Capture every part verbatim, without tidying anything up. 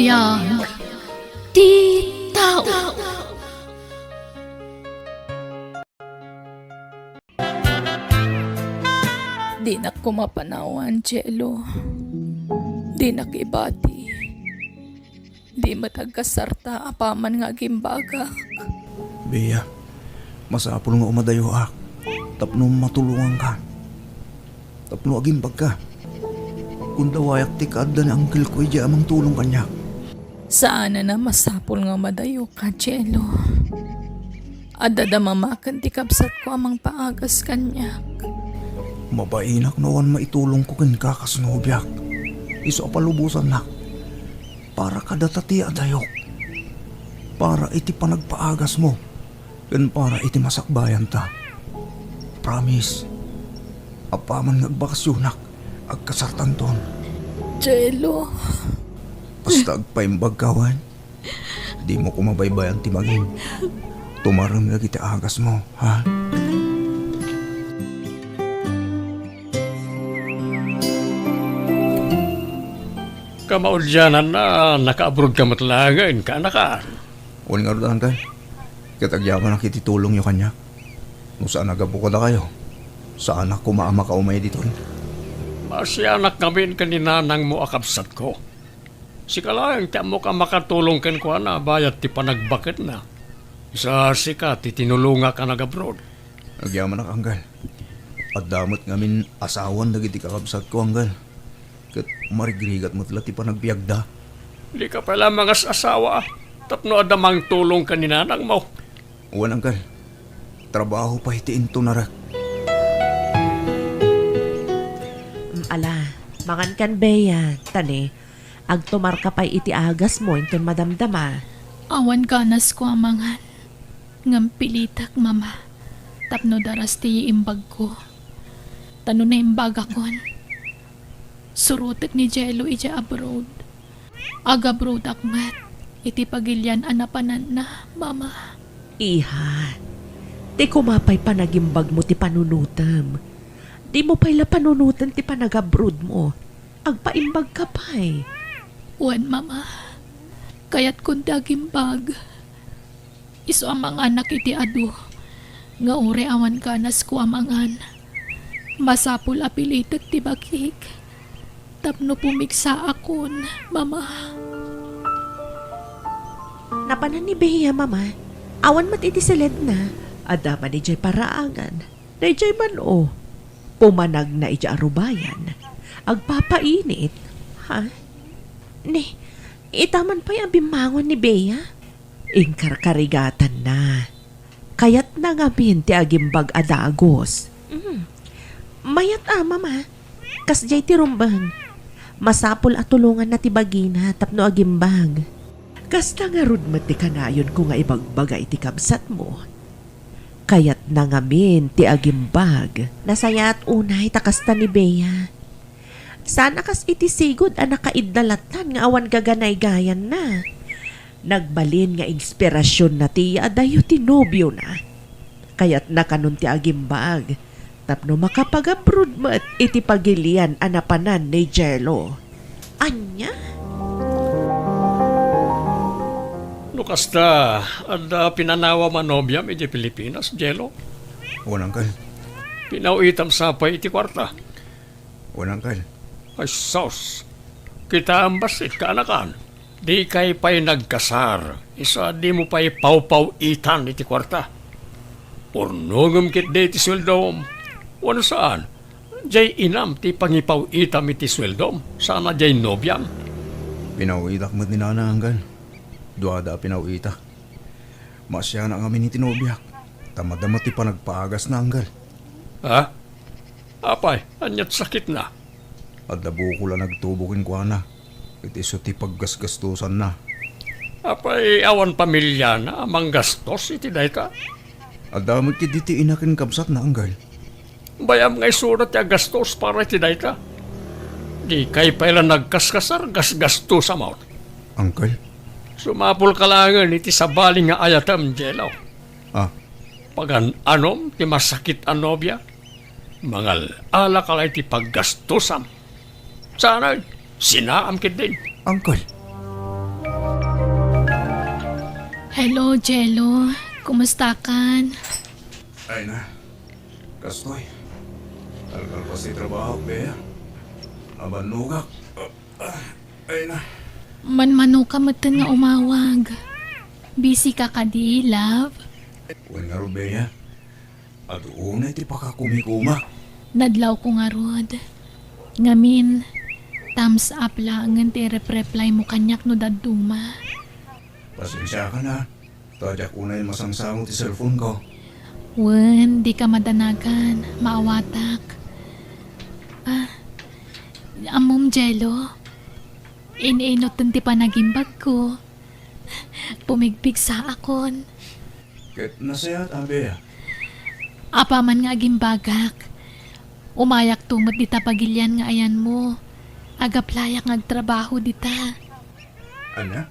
Biag ti tao. Dinak koma panawan, Jello. Dinak ibati. Di met agkasarta apaman nga agimbagak. Bea, masapul nga umadayoak tapno matulonganka. Tapno agimbagka. Kundawayak ti kaadda ni angkelko idiay a mangtulong kaniak. Saan a masapul nga madayoka, Jello. Adda da mama ken ti kabsatko a mangpaagas kaniak. Mabainak no awan maitulongko kenka kas nobiak. Isu a palubosannak. Para kadata ti adayok. Para iti panagpaagasmo. Ken para iti masakbayanta. Promise, apaman nga agbakasyonak, agkasartanton. Jello. Basta agpaimbagka, wen? Dimo koma baybay-an ti bagim. Tumarem dagiti agasmo, ha? Kamaudiananna, nakaabrodka met laengen, kaanakan. Wen ngarud, Angkel. Ket agyamanak iti tulongyo kaniak. No saan a gapu kadakayo, saanak koma a makaumay ditoy. Maasianak ngamin ken ni nanangmo a kabsatko. Sika laeng ti ammok a makatulong kenkuana bayat ti panagbaketna. Sa sika ti tinulongak a nag-abroad. Agyamanak, Angkel. Adda met ngamin asawan dagiti kakabsatko, Angkel. Ket marigrigat met la ti panagbiagda. Dika pay la mangas-asawa tapno adda mangtulong ken ni nanangmo. Wen, Angkel. Trabaho pay ti intunarek. Mm, ala, mangankan, Bea. Ta ne, agtumarka pay iti agasmo inton madamdama. Awan ganasko a mangan. Ngem pilitek, Mama, tapno daras ti imbagko. Ta no naimbagakon, surotek ni Jello idiay abroad. Agabroadak met iti pagilian a napananna, Mama. Iha, ti koma pay panagimbagmo ti panunotem. Dimo pay la panunoten ti panagabroadmo. Agpaimbagka pay. Wen, Mama. Kayatkon ti agimbag. Isu a manganak iti adu, nga uray awan ganasko a mangan. Masapul a pilitek ti bakik tapno pumigsaakon, Mama. Napanan ni Bea, Mama. Awan met iti siledna. Adda man idiay paraangan. Daydiay man, o. Pumanagna idiay arubayan. Agpapainit. Ha? Ni, ita man pay a bimmangon ni Bea? Inkarkarigatanna. Kayatna ngamin ti agimbag a dagus. Mm. Mayat a, Mama. Kasdiay ti rumbeng. Masapul a tulonganna ti bagina tapno agimbag. Kasta ngarud met ti kanayonko nga ibagbaga iti kabsatmo. Kayatna ngamin ti agimbag. Nasayaat unay ta kasta ni Bea. Saan a kas iti sigud a nakaidda lattan nga awan gaganaygayanna. Nagbalin nga inspirasionna ti yaadayo ti nobiona. Kayatna kanon ti agimbag tapno makapagabroad met iti pagilian a napanan ni Jello. Ania? No kasta, adda pinanawam a nobiam iti Pilipinas, Jello? Wen, Angkel. Pinaw-itam sa pay iti kuarta? Wen, Angkel. Ay, sus! Kitaem bassit, kaanakan. Dikay pay nagkasar, isu a dimo pay pawpaw-itan iti kuarta. Urnongem ketdi ti sueldom. Wenno saan, diay inam ti pangipaw-itam iti sueldom, saan a diay nobiam. Pinaw-itak met ni Nana, Angkel. Duada a pinaw-itak. Maasianak ngamin iti nobiak, ta madama ti panagpaagasna, Angkel. Ha? Apay, aniat sakitna? Adda bukol a nagtubo kenkuana. Iti isu ti paggasgastosanna. Apay, awan pamiliana a manggastos iti dayta? Adda met ketdi ti ina ken kabsatna, Angkel. Bay-am nga isuna ti agastos para iti dayta. Dikay pay la nagkaskasar, gasgastosamon. Angkel? Sumapulka laengen iti sabali nga ayatem, Jello. Ah. Pagan-anom ti masakit a nobia, mangal-alaka la iti paggastosam. Saan a sinaam ketdin. Angkel. Hello, Jello. Kumustakan? Ay na. Kastoy. Kalkalpas ti trabaho, Bea. Abannogak. Ay na. Manmanoka metten nga umawag. Busy ka kadi, love? Wen ngarud, Bea. Adu unay ti pakakumikumak. Nadlawko ngarud. Ngamin, thumbs up laengen ti irepreplaymo kaniak no dadduma. Pasensiakan a, ta diak unay masangsango ti cellphone ko. Wen, dika madanagan, maawatak. Ah, ammom, Jello. Ininutten ti panagimbagko. Pumigpigsaakon. Ket nasayaat, Bea. Apaman nga agimbagak, umayakto met dita pagilian nga ayanmo. Agaplayak nga agtrabaho dita. Ania?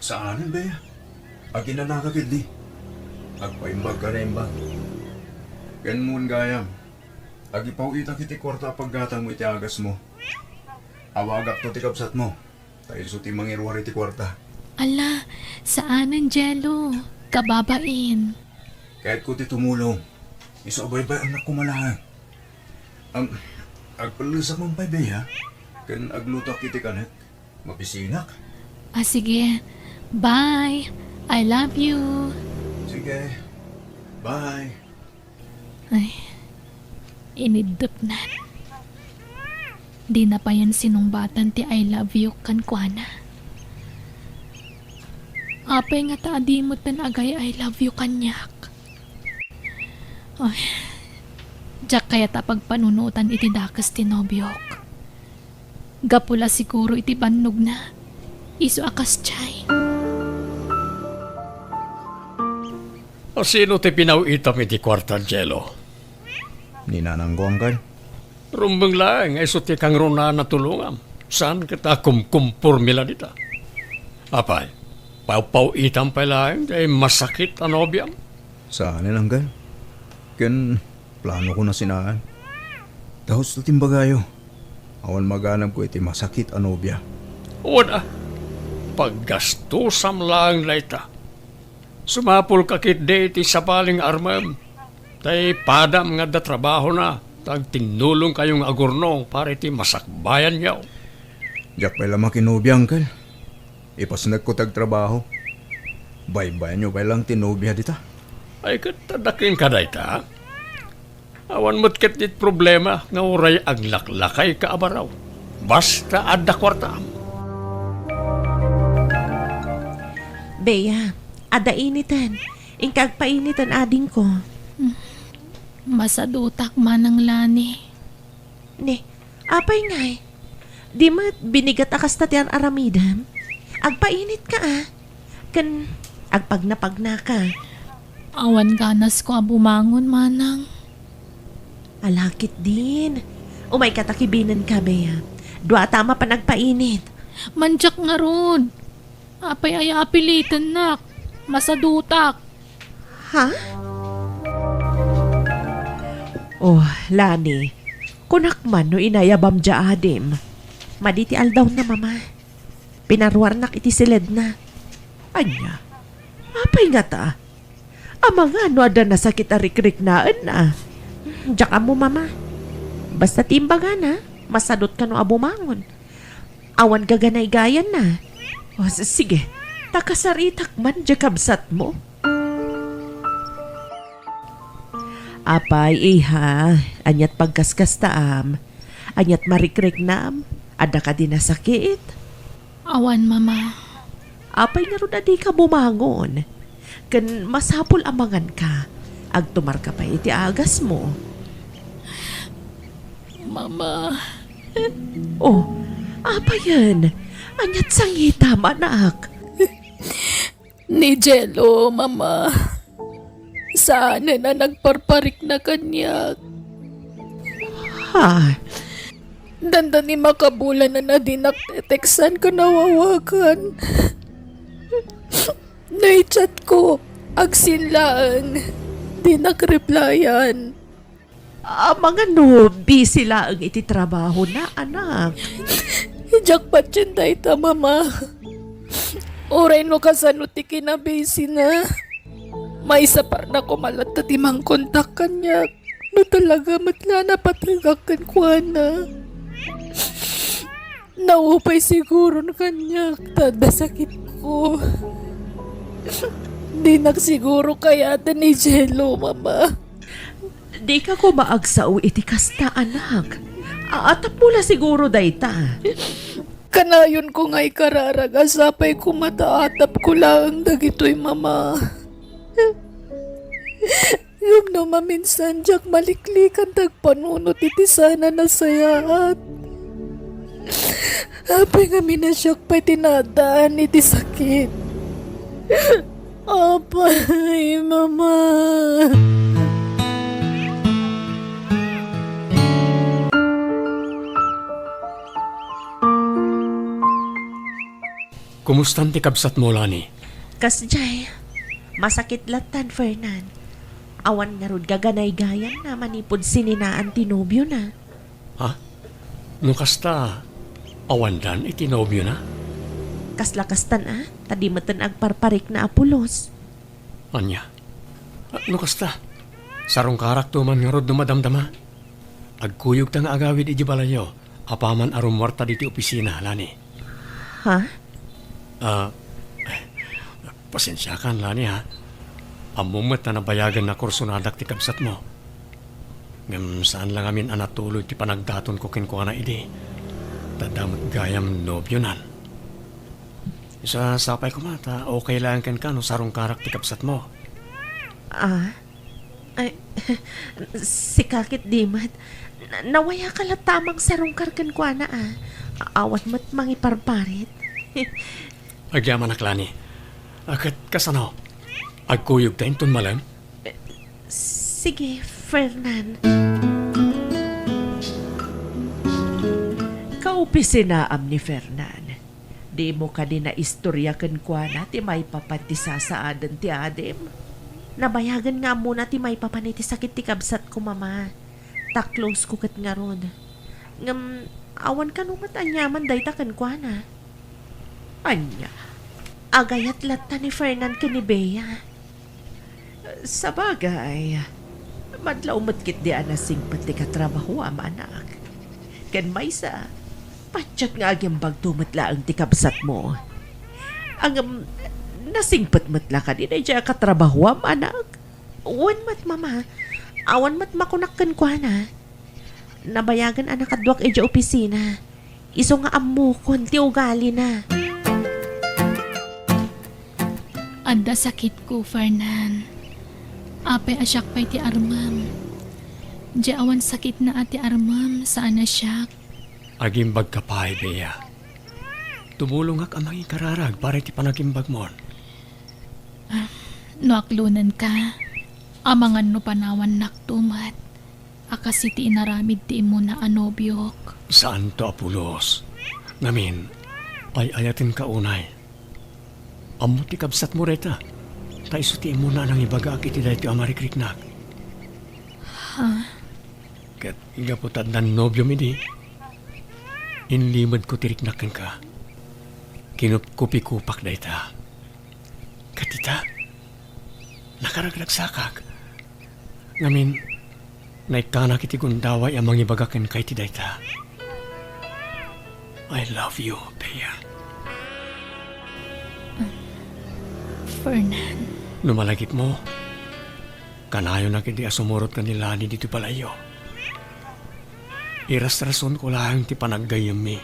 Saanen, Bea. Aginanaka ketdi. Agpaimbagka naimbag. Ken mo gayam, agipaw-itak iti kuarta a paggatangmo iti agasmo. Awagakto ti kabsatmo. Ta isu ti mangiruar iti kuarta. Ala, saanen, Jello. Kababain. Kayatko ti tumulong. Isu a baybay-annak koma laeng. Am, agpellesak man pay, Bea. Ken aglutoak iti kanek. Mabisinak. Ah, sige. Bye. I love you. Sige. Bye. Ay, iniddepnan. Dina payen sinungbatan ti I love you kenkuana. Apay ngata a di metten agay-I love you kaniak? Ay, diak kayat a pagpanunotan iti dakes ti nobiok. Gapu la siguro iti bannogna, isu a kasdiay. Asino ti pinaw-itam iti kuarta, Jello? Ni nanangko, uncle. Rumbeng laeng nga isu ti kangrunaan a tulongam. Saan ket a kumkumporme la dita? Apay, pawpaw-itam pay laeng ti masakit a nobiam? Saanen, uncle. Ken planoko a sinaan. Ta husto ti imbagayo. Awan maganabko iti masakit a nobia. Wen a, paggastosam laeng dayta. Sumapulka ketdi iti sabali nga armem. Tay padam nga adda trabahona, ta agtinnulongkayo nga agurnong para iti masakbayanyo. Diak pay la makinobia, uncle. Ipasnekko ti agtrabaho. Baybayanyo pay laeng ti nobia dita. Ay, ket adda kenka dayta? Awan met ketdi problema nga uray aglaklakayka a baro. Basta adda kuartaam. Bea, adda initen. Inka agpainiten, adingko. Masadutak, Manang Lani. Ne, apay ngay? Di met binigat a kasta ti ar-aramidem? Agpainitka a. Ken agpagnapagnaka. Awan ganasko a bumangon, Manang. Ala ketdin. Umayka ta kibinenka, Bea. Duata a mapan agpainit. Mandiak ngarud. Apay aya a pilitennak? Masadutak. Ha? Oh, Lani, kunak man no inayabam dia adim. Madi ti aldawna, Mama. Pinaruarnak iti siledna. Ania? Apay ngata? Amangan no adda nasakit a rikriknaenna? Diak ammo, Mama. Basta ti imbagana, masadut kano a bumangon. Awan gaganaygayanna. O, s-, sige, ta kasaritak man diay kabsatmo. Apay, iha, aniat pagkaskastaam? Aniat marikriknam? Adda kadi nasakit? Awan, Mama. Apay ngarud a dika bumangon? Ken masapul a manganka. Agtumarka pay iti agasmo. Mama. Oh, apayen? Aniat sangitam, anak? Ni Jello, Mama. Saanen a nagparparikna kaniak. Ha? Dandani makabulan a dinak teteksan ken awawagan. Naichatko, agseen laeng, dinak replyan. Amangan no busy laeng iti trabahona, anak. Diak patien dayta, Mama. Uray no kasano ti kinabisina, maisaparna koma latta ti mangkontak kaniak no talaga met la a napategak kenkuana. Naupay siguron kaniak ta adda sakitko. Dinak siguro kayaten ni Jello, Mama. Dika koma agsao iti kasta, anak. A-, tapno la siguro dayta. Kanayonko nga ikararag a sapay koma ta atapko laeng dagitoy, Mama. Ngem no maminsan, diak maliklikan ti agpanunot iti saan a nasayaat. Apay ngamin a siak pay ti naaddaan iti sakit. Apay, Mama. Kumustan ti kabsatmo, Lani? Kasdiay, masakit lattan, Fernan. Awan ngarud gaganaygayamna manipud sininaan ti nobiona. Ha? No kasta, awandan iti nobiona? Kasla kastan a, ta di metten agparparikna a pulos. Ania? No kasta, sarungkarakto man ngarud no madamdama. Agkuyogta nga agawid idiay balayyo, apaman a rummuarta ditoy opisina, Lani. Ha? Ah, pasensiakan, Lani, ha? Ammom met a nabayagen a kursonadak ti kabsatmo. Ngem saan la ngamin a natuloy ti panagdatonko kenkuana idi. Ta adda met gayam nobionan. Isu a sapay koma ta okay laeng kenka no sarungkarak ti kabsatmo. Ah? Ay, sika ket di met. Na-, nawayaka latta a mangsarungkar kenkuana a. Awan met mangiparparit. Agyamanak, Lani. A, ket kasano? Agkuyogta inton malem? Sige, Fernan. Kaopisinaam ni Fernan. Dimo kadi naistoria kenkuana ti maipapan ti sasaaden ti adim? Nabayagen nga ammona ti maipapan iti sakit ti kabsatko, Mama. Ta close ko ket ngarud. Ngem awan kano met aniaman dayta kenkuana. Ania, agayat latta ni Fernan ken ni Bea. Sabagay, madlaw met ketdi a nasingpet ti katrabahoam, anak. Ken maysa, patiek nga agimbagto met laeng ti kabsatmo. Ngem, nasingpet met la kadi daydiay a katrabahoam, anak? Wen met, Mama. Awan met makunak kenkuana. Nabayagen a nakaduak idiay opisina. Isu nga ammokon ti ugalina. Adda sakitko, Fernan. Apay a siak pay ti armem? Diay awan sakitna a ti armem, saan a siak. Agimbagka pay, Bea. Tumulongak a mangikararag para iti panagimbagmon. Ah, no aklonenka, amangan no panawannakto met a kas iti inaramid ti immuna a nobiok. Saanto a pulos. Ngamin, ay-ayatenka unay. Ammo ti kabsatmo dayta, ta isu ti immuna a nangibagaak iti daytoy a marikriknak. Ha? Ket gapu ta addan nobiom idi, inlimedko ti riknak kenka. Kinupkupikopak dayta. Ket ita, nakaragragsakak. Ngamin, naikkanak iti gundaway a mangibaga kenka iti dayta. I love you, Bea. Fernan. No malagipmo, kanayonak idi a sumurot ken ni Lani ditoy balayyo. Irasrasonko laeng ti panaggayyemmi.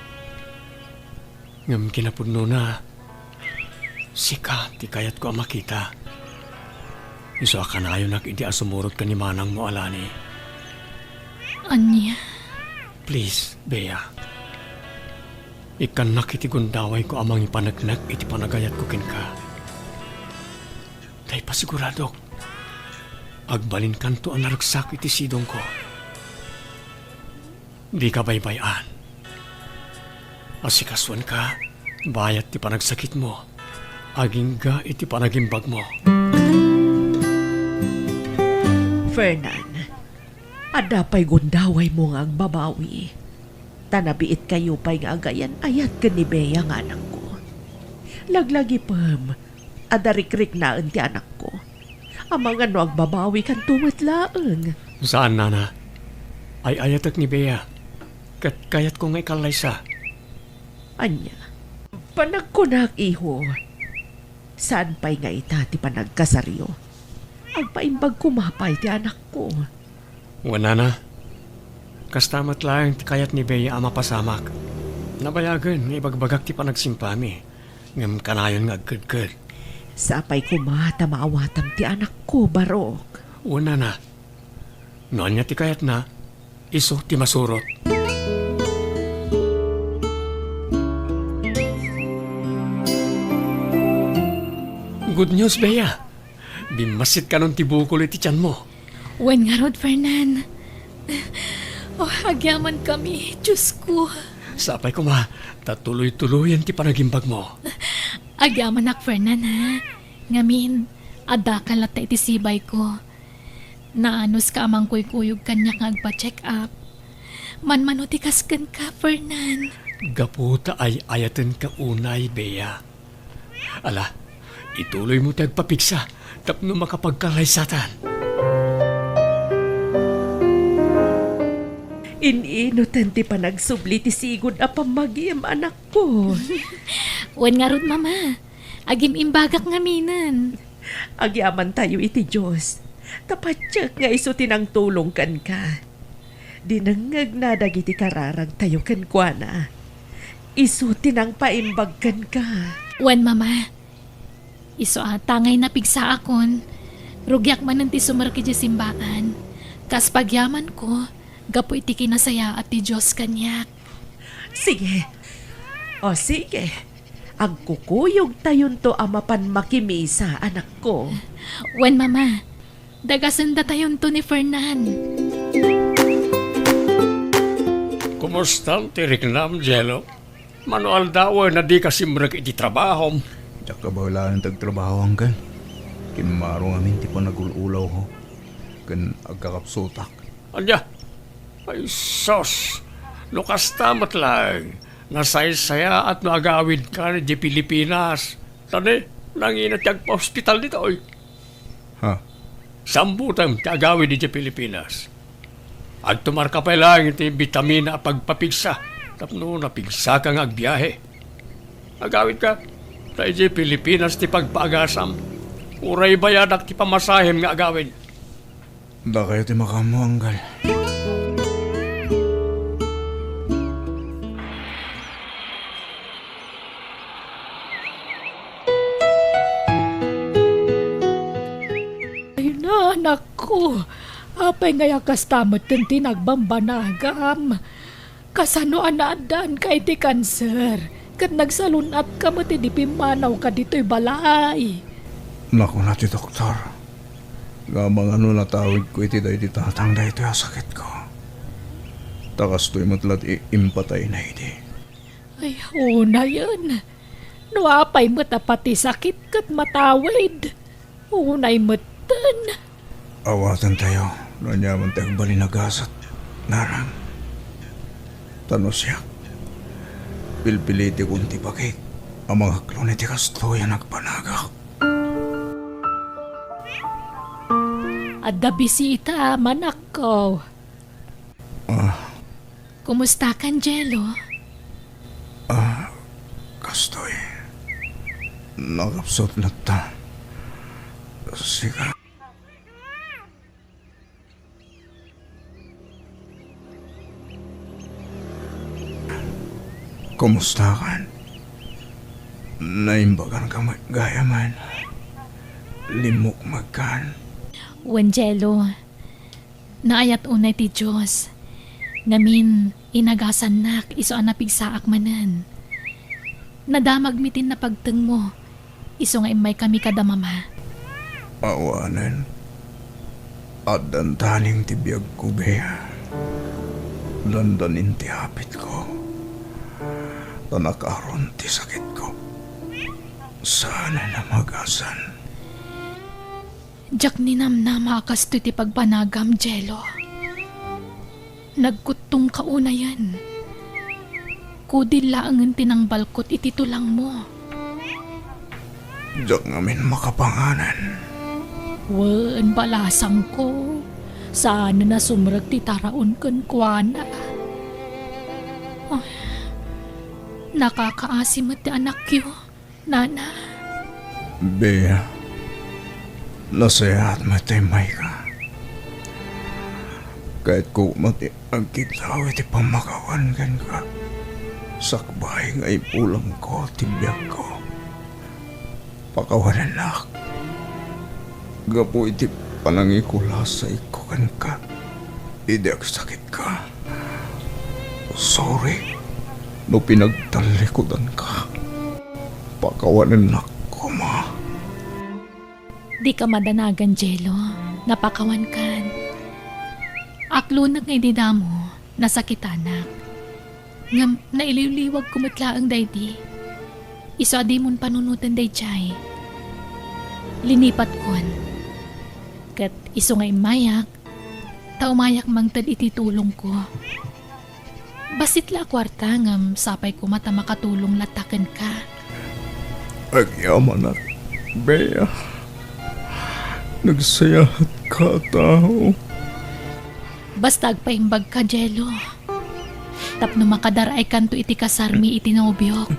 Ngem kinapudnona, sika ti kayatko a makita. Isu a kanayonak idi a sumurot ken ni manangmo a Lani. Ania? Please, Bea. Ikkannak iti gundawayko a mangipaneknek iti panagayatko kenka. Ta ipasiguradok, agbalinkanto a naragsak iti sidongko. Dika baybay-an. Asikasuenka, bayat ti panagsakitmo, agingga iti panagimbagmo. Fernan, adda pay gundawaymo nga agbabawi, ta nabiitkayo pay nga agayan-ayat ken ni Bea nga anakko. Laglagipem, adda rikriknaen ti anakko. Amangan no agbabawikanto met laeng. Saan, nana. Ay-ayatek ni Bea, ket kayatko nga ikallaysa. Ania? Panagkunak, iho, saan pay nga ita ti panagkasaryo? Agpaimbag koma pay ti anakko. Wen, nana, kasta met laeng ti kayat ni Bea a mapasamak. Nabayagen nga ibagbagak ti panagsimpami, ngem kanayon nga agkedked. Sapay koma ta maawatam ti anakko, Barok. Wen, nana, no ania ti kayatna, isu ti masurot. Good news, Bea. Bimmassit kanon ti bukol iti tianmo. Wen ngarud, Fernan. Oh, agyamankami, Diosko. Sapay koma, ta tuloy-tuloyen ti panagimbagmo. Agyamanak, Fernan, ha? Ngamin, addakan latta iti sibayko. Naanuska a mangkuykuyog kaniak nga agpa-check up. Manmano ti kas kenka, Fernan? Gapu ta ay-ayatenka unay, Bea. Ala, ituloymo ti agpapigsa tapno makapagkallaysatan. In-inutan ti panagsubli ti sigud a pammagim, anakko. Wen ngarud, Mama. Agim-imbagak ngaminen. Agyamantayo iti Dios, ta patiek nga isu ti nangtulong kenka. Dinengngegna dagiti kararagtayo kenkuana. Isu ti nangpaimbag kenka. Wen, Mama, isu a ta ngay napigsaakon, rugiak manen ti sumerrek idiay simbaan. Kas pagyamanko, gapu iti kinasayaat ti Dios kaniak. Sige. O, sige. Agkukuyogtayonto a mapan makimisa, anakko. Wen, Mama. Dagasendatayonto ni Fernan. Kumustan ti riknam, Jello? Mano aldawen a dika simrek iti trabahom? Diak kabaelan ti agtrabaho, Uncle. Kimmaro ngamin ti panagul-ulawko ken agkakapsutak. Ania? Ay, sus! No kasta met laeng, nasaysayaat no agawidkan idiay Pilipinas. Ta ne, nangina ti agpa-ospital ditoy. Ha? Sambutem ti agawid idiay Pilipinas. Agtumarka pay laeng iti bitamina a pagpapigsa tapno napigsaka nga agbiahe. Agawidka, ta idiay Pilipinas ti pagpaagasam. Uray bayadak ti pamasahem nga agawid. Dakayo ti makaammo, Anggal. Ay, nanakko, apay ngay a kasta metten ti nagbambanagam? Kasano a naaddaanka iti kanser ket nagsalun-atka met idi pimmanawka ditoy balay? Nakuna ti doktor nga amangan no natawidko iti daydi tatang daytoy a sakitko. Ta kastoy met la ti impatayna idi. Ay, unayen. No apay met a pati sakit ket matawid. Unay metten. Awatentayo no aniaman ti agbalin a gasat, Narang. Ta no siak, pilpilitikon ti bakik a mangaklon iti kastoy a nagbanagak. Adda bisita, manakko. Ah. Kumustakan, Jello? Ah, kastoy. Nakapsut latta. Sika. Kumustakan? Naimbaganka met gayamen. Limmukmegkan. Wen, Jello. Naayat unay ti Dios. Ngamin, inagasannak isu a napigsaak manen. Nadamagmi ti napagtengmo, isu nga immaykami kada mama. Awanen, addan taning ti biagko, Bea. Dandanin ti hapitko. Ta nakaron ti sakitko. Saanen a maagasan. Diak ninamnama a kastoy ti pagbanagam, Jello. Nagkuttongka unayen. Kudil laengen ti nangbalkot iti tulangmo. Diak ngamin makapanganen. Wen, balasangko. Saanen a sumrek ti taraon kenkuana. Ay, nakakaasi met ti anakyo, Nana. Bea, nasayaat met ti immayka. Kayatko met ti agkiddaw iti pammakawan kenka. Sakbay nga ibulongko ti biagko. Pakawanennak. Gapu iti panangikulasayko kenka idi agsakitka. Sorry no pinagtallikudanka. Pakawanennak koma. Dika madanagan, Jello. Napakawankan. Aklonek nga idi damo, nasakitanak. Ngem nailiwliwagko met laeng daydi. Isu a dimon panunoten daydiay. Linipatkon. Ket isu nga immayak, ta umayak mangted iti tulongko. Bassit la a kuarta ngem sapay koma ta makatulong latta kenka. Agyamanak, Bea. Nagsayaatka a tao. Basta agpaimbagka, Jello. Tapno makadar-aykanto iti kasarmi iti nobiok.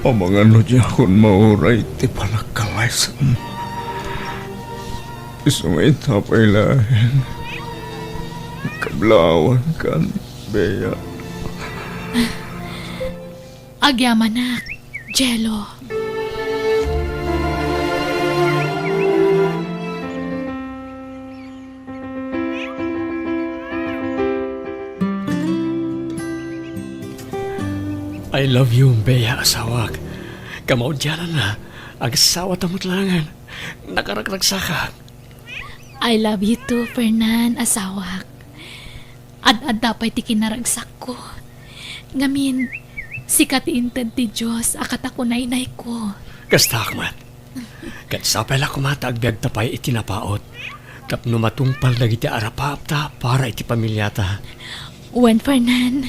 Amangan no diakon mauray ti panagkalaysam. Isu nga ita pay laeng. Kablaawankan, Bea. Agyamanak, Jello. I love you, Bea, asawak. Kamaudiananna, agsawata met laengen. Nakaragragsakak. I love you too, Fernan, asawak. Ad-adda pay ti kinaragsakko. Ngamin, sika ti inted ti Dios a katakunaynayko. Kastaak met. Ket sapay la koma ta agbiagta pay iti napaut tapno matungpal dagiti arapaapta para iti pamiliata. Wen, Fernan,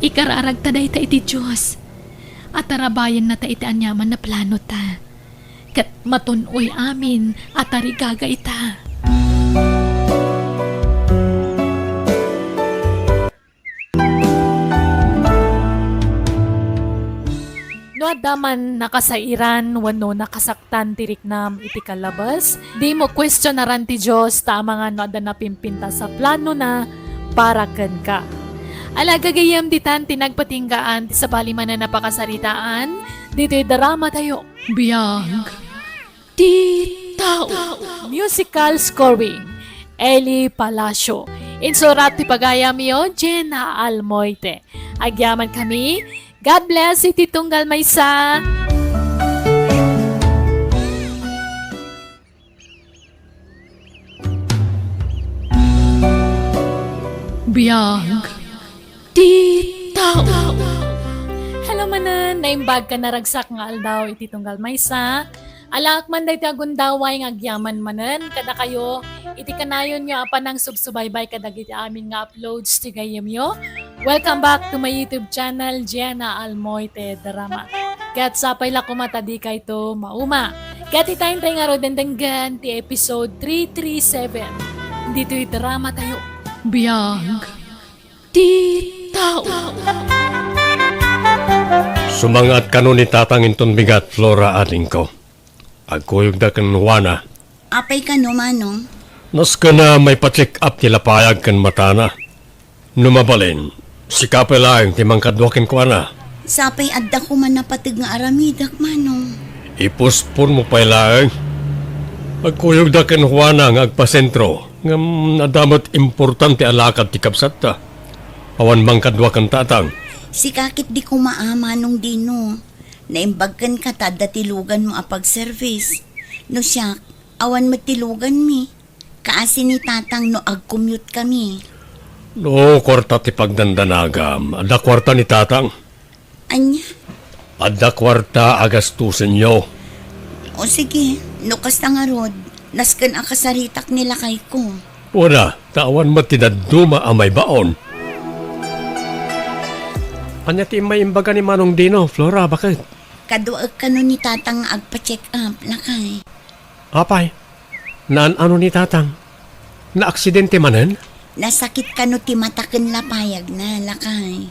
ikararagta dayta iti Dios. Atarabayennata iti aniaman a planota. Ket matun-oy amin a tarigagayta. No adda man nakasairan wenno nakasaktan ti riknam iti kalabes, dimo kuestionaran ti Dios ta amangan no adda napimpintas a planona para kenka. Ala, gagayyem, ditan ti nagpatinggaan ti sabali manen a pakasaritaan ditoy dramatayo. Biag ti tao. Musical scoring, Eli Palacio. Insurat ti pagayamyo, Jenna Almoite. Agyamankami. God bless iti tunggal maysa. Biag ti tao. Hello manen, naimbag ken naragsak nga aldaw iti tunggal maysa. Alaak man daytoy a gundaway nga agyaman manen kadakayo iti kanayonyo a panangsubsubaybay kadagiti amin nga uploads ti gayyemyo. Welcome back to my YouTube channel, Jenna Almoite Drama. Ket sapay la koma ta dikayto mauma. Ket ita intay ngarud denggen ti episode three three seven ditoy dramatayo. Biag ti tao. Sumangaat kano ni Tatang inton bigat, Flora, adingko. Agkuyogda ken Juana. Apay kano, Manong? Nasken a maipa-check up ti lapayag ken matana. No mabalin, sika pay laeng ti mangkadua kenkuana. Sapay adda koma napateg nga aramidek, Manong. Ipospon mo pay laeng. Agkuyogda ken Juana nga agpasentro, ngem adda met importante a lakad ti kabsatta. Awan mangkadua ken Tatang. Sika ket di koma a, Manong Dino. Naimbag kenka ta adda ti luganmo a pag-service. No siak, awan met ti luganmi. Kaasi ni Tatang no ag-commute kami. No kuarta ti pagdandanagam, adda kuarta ni Tatang. Ania? Adda kuarta a gastusenyo. O sige, no kasta ngarud, nasken a kasaritak ni lakayko. Wen a, ta awan met ti dadduma a maibaon. Ania ti immay imbaga ni Manong Dino, Flora, baket? Kaduaek kano ni Tatang nga agpa-check up, lakay. Apay, naan-ano ni Tatang? Naaksidente manen? Nasakit kano ti mata ken lapayagna, lakay.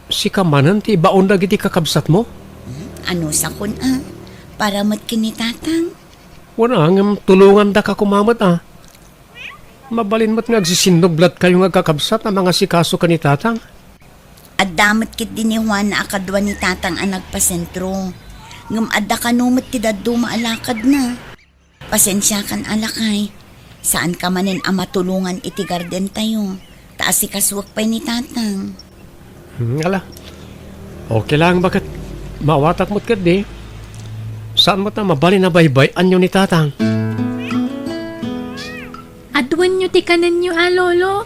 Sika manen ti ibaon dagiti kakabsatmo? Hmm, anusakon a? Para met ken ni Tatang. Wen a, ngem tulongandaka koma met a. Mabalin met nga agsisinnublatkayo nga agkakabsat a mangasikaso ken ni Tatang. Adda met ketdi ni Juana a kadua ni Tatang a nagpasentro. Ngem adda kano met ti dadduma a lakadna. Pasensiakan a, lakay. Saanka manen a matulongan iti gardentayo. Ta asikasuek pay ni Tatang. Hmm, ala. Okay lang, baket. Maawatak met ketdi. Saan met a mabalin a baybay-anyo ni Tatang? Aduenyo ti kanenyo a, Lolo.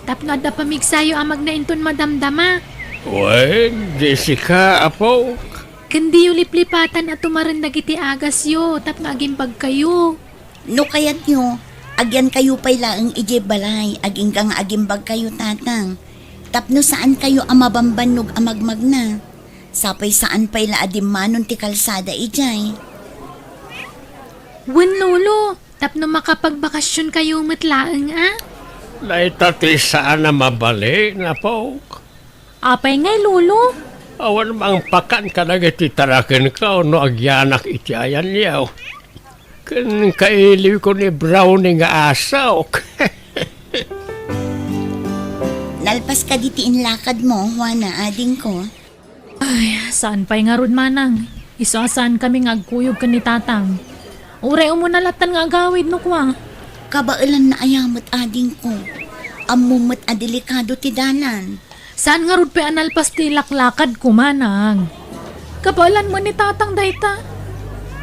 Tapno adda pamigsayo a magna inton madamdama. Wen, Jessica, apo. Ken diyo liplipatan a tumaren dagiti agasyo tapno agimbagkayo. No kayatyo, agyankayo pay laeng idiay balay, agingga nga agimbagkayo, Tatang. Tapno saankayo a mabambannog a magmagna. Sapay saan pay la a dimmanon ti kalsada idiay. Wen, Lolo, tapno makapagbakasionkayo met laeng a. Dayta ti saan a mabalin, apo. Apay ngay, Lolo? Awan mangpakan kadagiti tarakenko no agyanak iti ayanyo. Ken kailiwko ni Brownie nga asok. Nalpas kadi ti inlakadmo, Juana, adingko? Ay, saan pay ngarud, Manang. Isu a saankami nga agkuyog ken ni Tatang. Uray umuna latan nga agawid no kua. Kabaelanna aya met, adingko. Ammom met a delikado ti dalan. Saan ngarud pay a nalpas ti laklakadko, Manang. Kabaelan met ni Tatang dayta.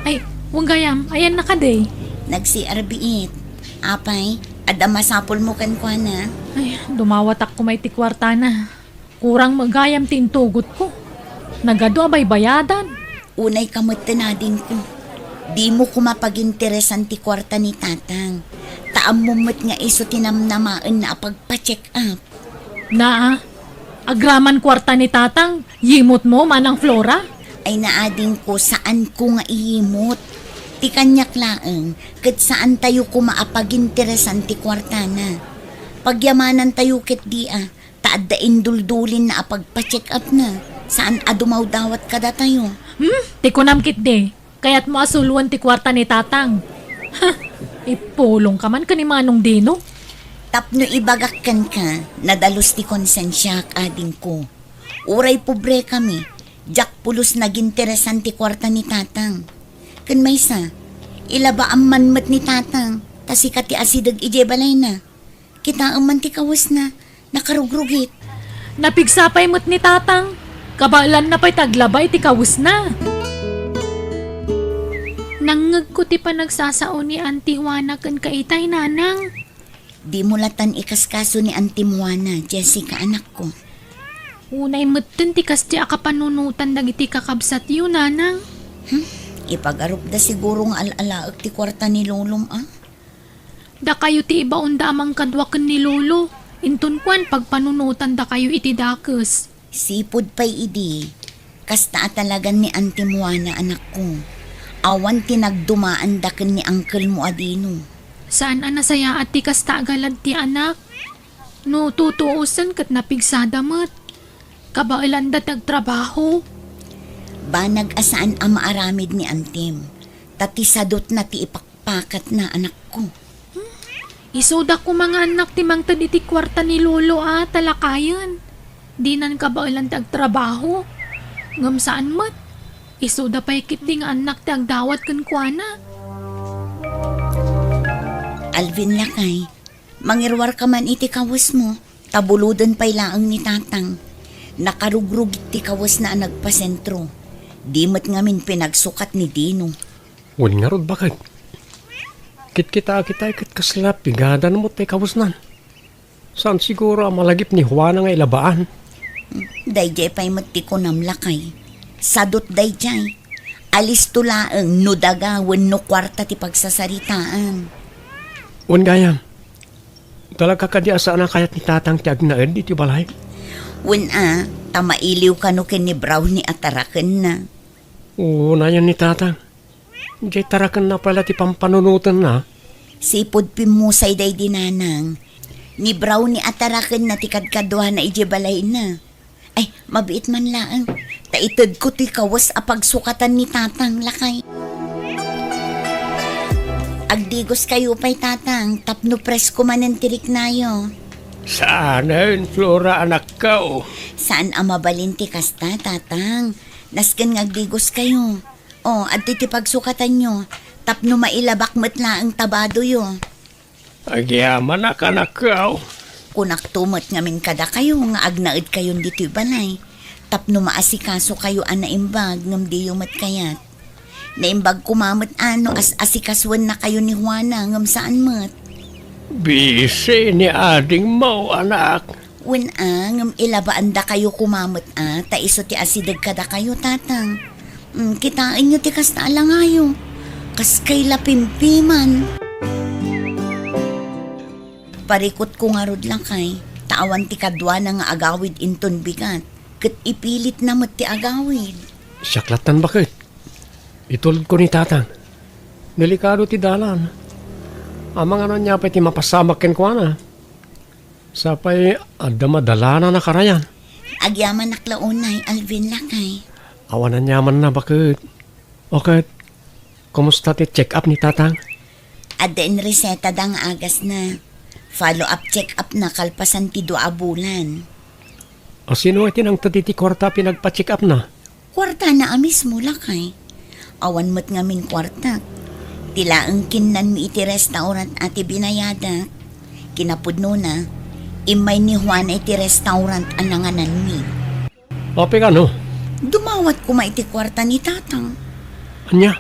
Ay, wen gayam, ayanna kadi? Nag-C R biit. Apay, adda masapulmo kenkuana? Ay, dumawatak koma iti kuartana. Kurang met gayam ti intugotko. Nagadu a baybayadan. Unay ka met ti nadingko. Dimo koma paginteresan ti kuarta ni Tatang. Ta ammom met nga isu ti namnamaenna a pagpa-check up. Naa, agraman kuarta ni Tatang, yimotmo, Manang Flora? Ay, naadingko, saanko nga iyimot. Ti kaniak laeng, ket saantayo koma a paginteresan ti kuartana. Pagyamanantayo ketdi a, ta adda induldulinna a pagpa-check upna, saan a dumawdawat kadatayo. Hmm? Ti kunam ketdi, kayatmo a suloen ti kuarta ni Tatang. Ha! Ipulongka man ken ni Manong Dino. Tapno ibagak kenka, nadalus ti konsensiak, adingko. Uray pobrekami, diak pulos naginteresan ti kuarta ni Tatang. Ken maysa, ilabaam man met ni Tatang, ta sika ti asideg idiay balayna. Kitaem man ti kawesna, nakarugrugit. Napigsa pay met ni Tatang. Kabaelanna pay ti aglaba iti kawesna. Nangngegko ti panagsasao ni Auntie Juana kenka itay, Nanang. Dimo latan ikaskaso ni Auntie Juana, Jessica, anakko. Unay metten ti kasdi a kapanunotan dagiti kakabsatyo, Nanang. Hmm? Ipagarupda siguro nga al-alaek ti kuarta ni Lolom, a? Dakayo ti ibaonda a mangkadua ken ni Lolo. Inton kuan, pagpanunotandakayo iti dakes. Sipud pay idi, kasta a talagan ni Auntie Juana, anakko. Awan ti nagdumaanda ken ni angkelmo a Dino. Saan a nasayaat ti kasta a galad ti anak. No tutuosen ket napigsada met. Kabaelanda ti agtrabaho. Banag a saan a maaramid ni Antim, ta ti sadutna ti ipakpakatna, anakko. Isuda koma nga annak ti mangted iti kuarta ni Lolo a talakayen. Dinan kabaelan ti agtrabaho. Ngem saan met. Isuda pay ketdi nga annak ti agdawat kenkuana. Alvin, lakay, mangiruarka man iti kawesmo, ta buloden pay laeng ni Tatang. Nakarugrugit ti kawesna a nagpasentro. Di met ngamin pinagsukat ni Dino. Wen ngarud, baket. Kitkitaak itay ket kasla pigadan met ti kawesnan. Saan siguro a malagip ni Juana nga ilabaan? Daydiay pay met ti kunam, lakay. Sadut daydiay. Alisto laeng no daga wenno kuarta ti pagsasaritaan. Wen gayam, talaga kadi a saan a kayat ni Tatang ti agnaed iti balay? Wen a, ta mailiw kano ken ni Brownie a tarakenna. Unayen ni Tatang. Diay tarakenna pay la ti pampanunotenna. Sipud pimmusay daydi nanang. Ni Brownie a tarakenna ti kadkaduana idiay balayna. Ay, mabiit man laeng. Ta itedko toy kawes a pagsukatan ni Tatang, lakay. Agdigoskayo pay, Tatang, tapno presko manen ti riknayo. Saanen, Flora, anakko. Saan a mabalin ti kasta, Tatang. Nasken nga agdigoskayo. O, adtoy ti pagsukatanyo, tapno mailabak met laeng ta badoyo. Agyamanak, anakko. Kunakto met ngamin kadakayo nga agnaedkayon ditoy balay, tapno maasikasokayo a naimbag ngem diyo met kayat. Naimbag koma met a no as-asikasuennakayo ni Juana ngem saan met. Busy ni adingmo, anak. Wen a, ngem ilabaandakayo koma met a, ta isu ti asideg kadakayo, Tatang. Mm, kitaenyo ti kasta a langayo. Kas kay la pimpiman. Parikutko ngarud, lakay, ta awan ti kaduana nga agawid inton bigat, ket ipilitna met ti agawid. Siak lattan, baket. Itulodko ni Tatang. Delikado ti dalan. Amangan ania pay ti mapasamak kenkuana. Sapay adda madalanan a karayan. Agyamanak la unay, Alvin, lakay. Awan aniamanna, baket. O ket, kumusta ti check-up ni Tatang? Adda inresetada nga agasna. Follow-up check-up na kalpasan ti dua a bulan. A sino ti nangted iti kuarta a pinagpa-check-up na? Kuartana a mismo, lakay. Awan met ngamin kuartak. Ti laeng kinnanmi iti restaurant a ti binayadak. Kinapudnona, immay ni Juana iti restaurant a nangananmi. Apay kano? Dumawat koma iti kuarta ni Tatang. Ania?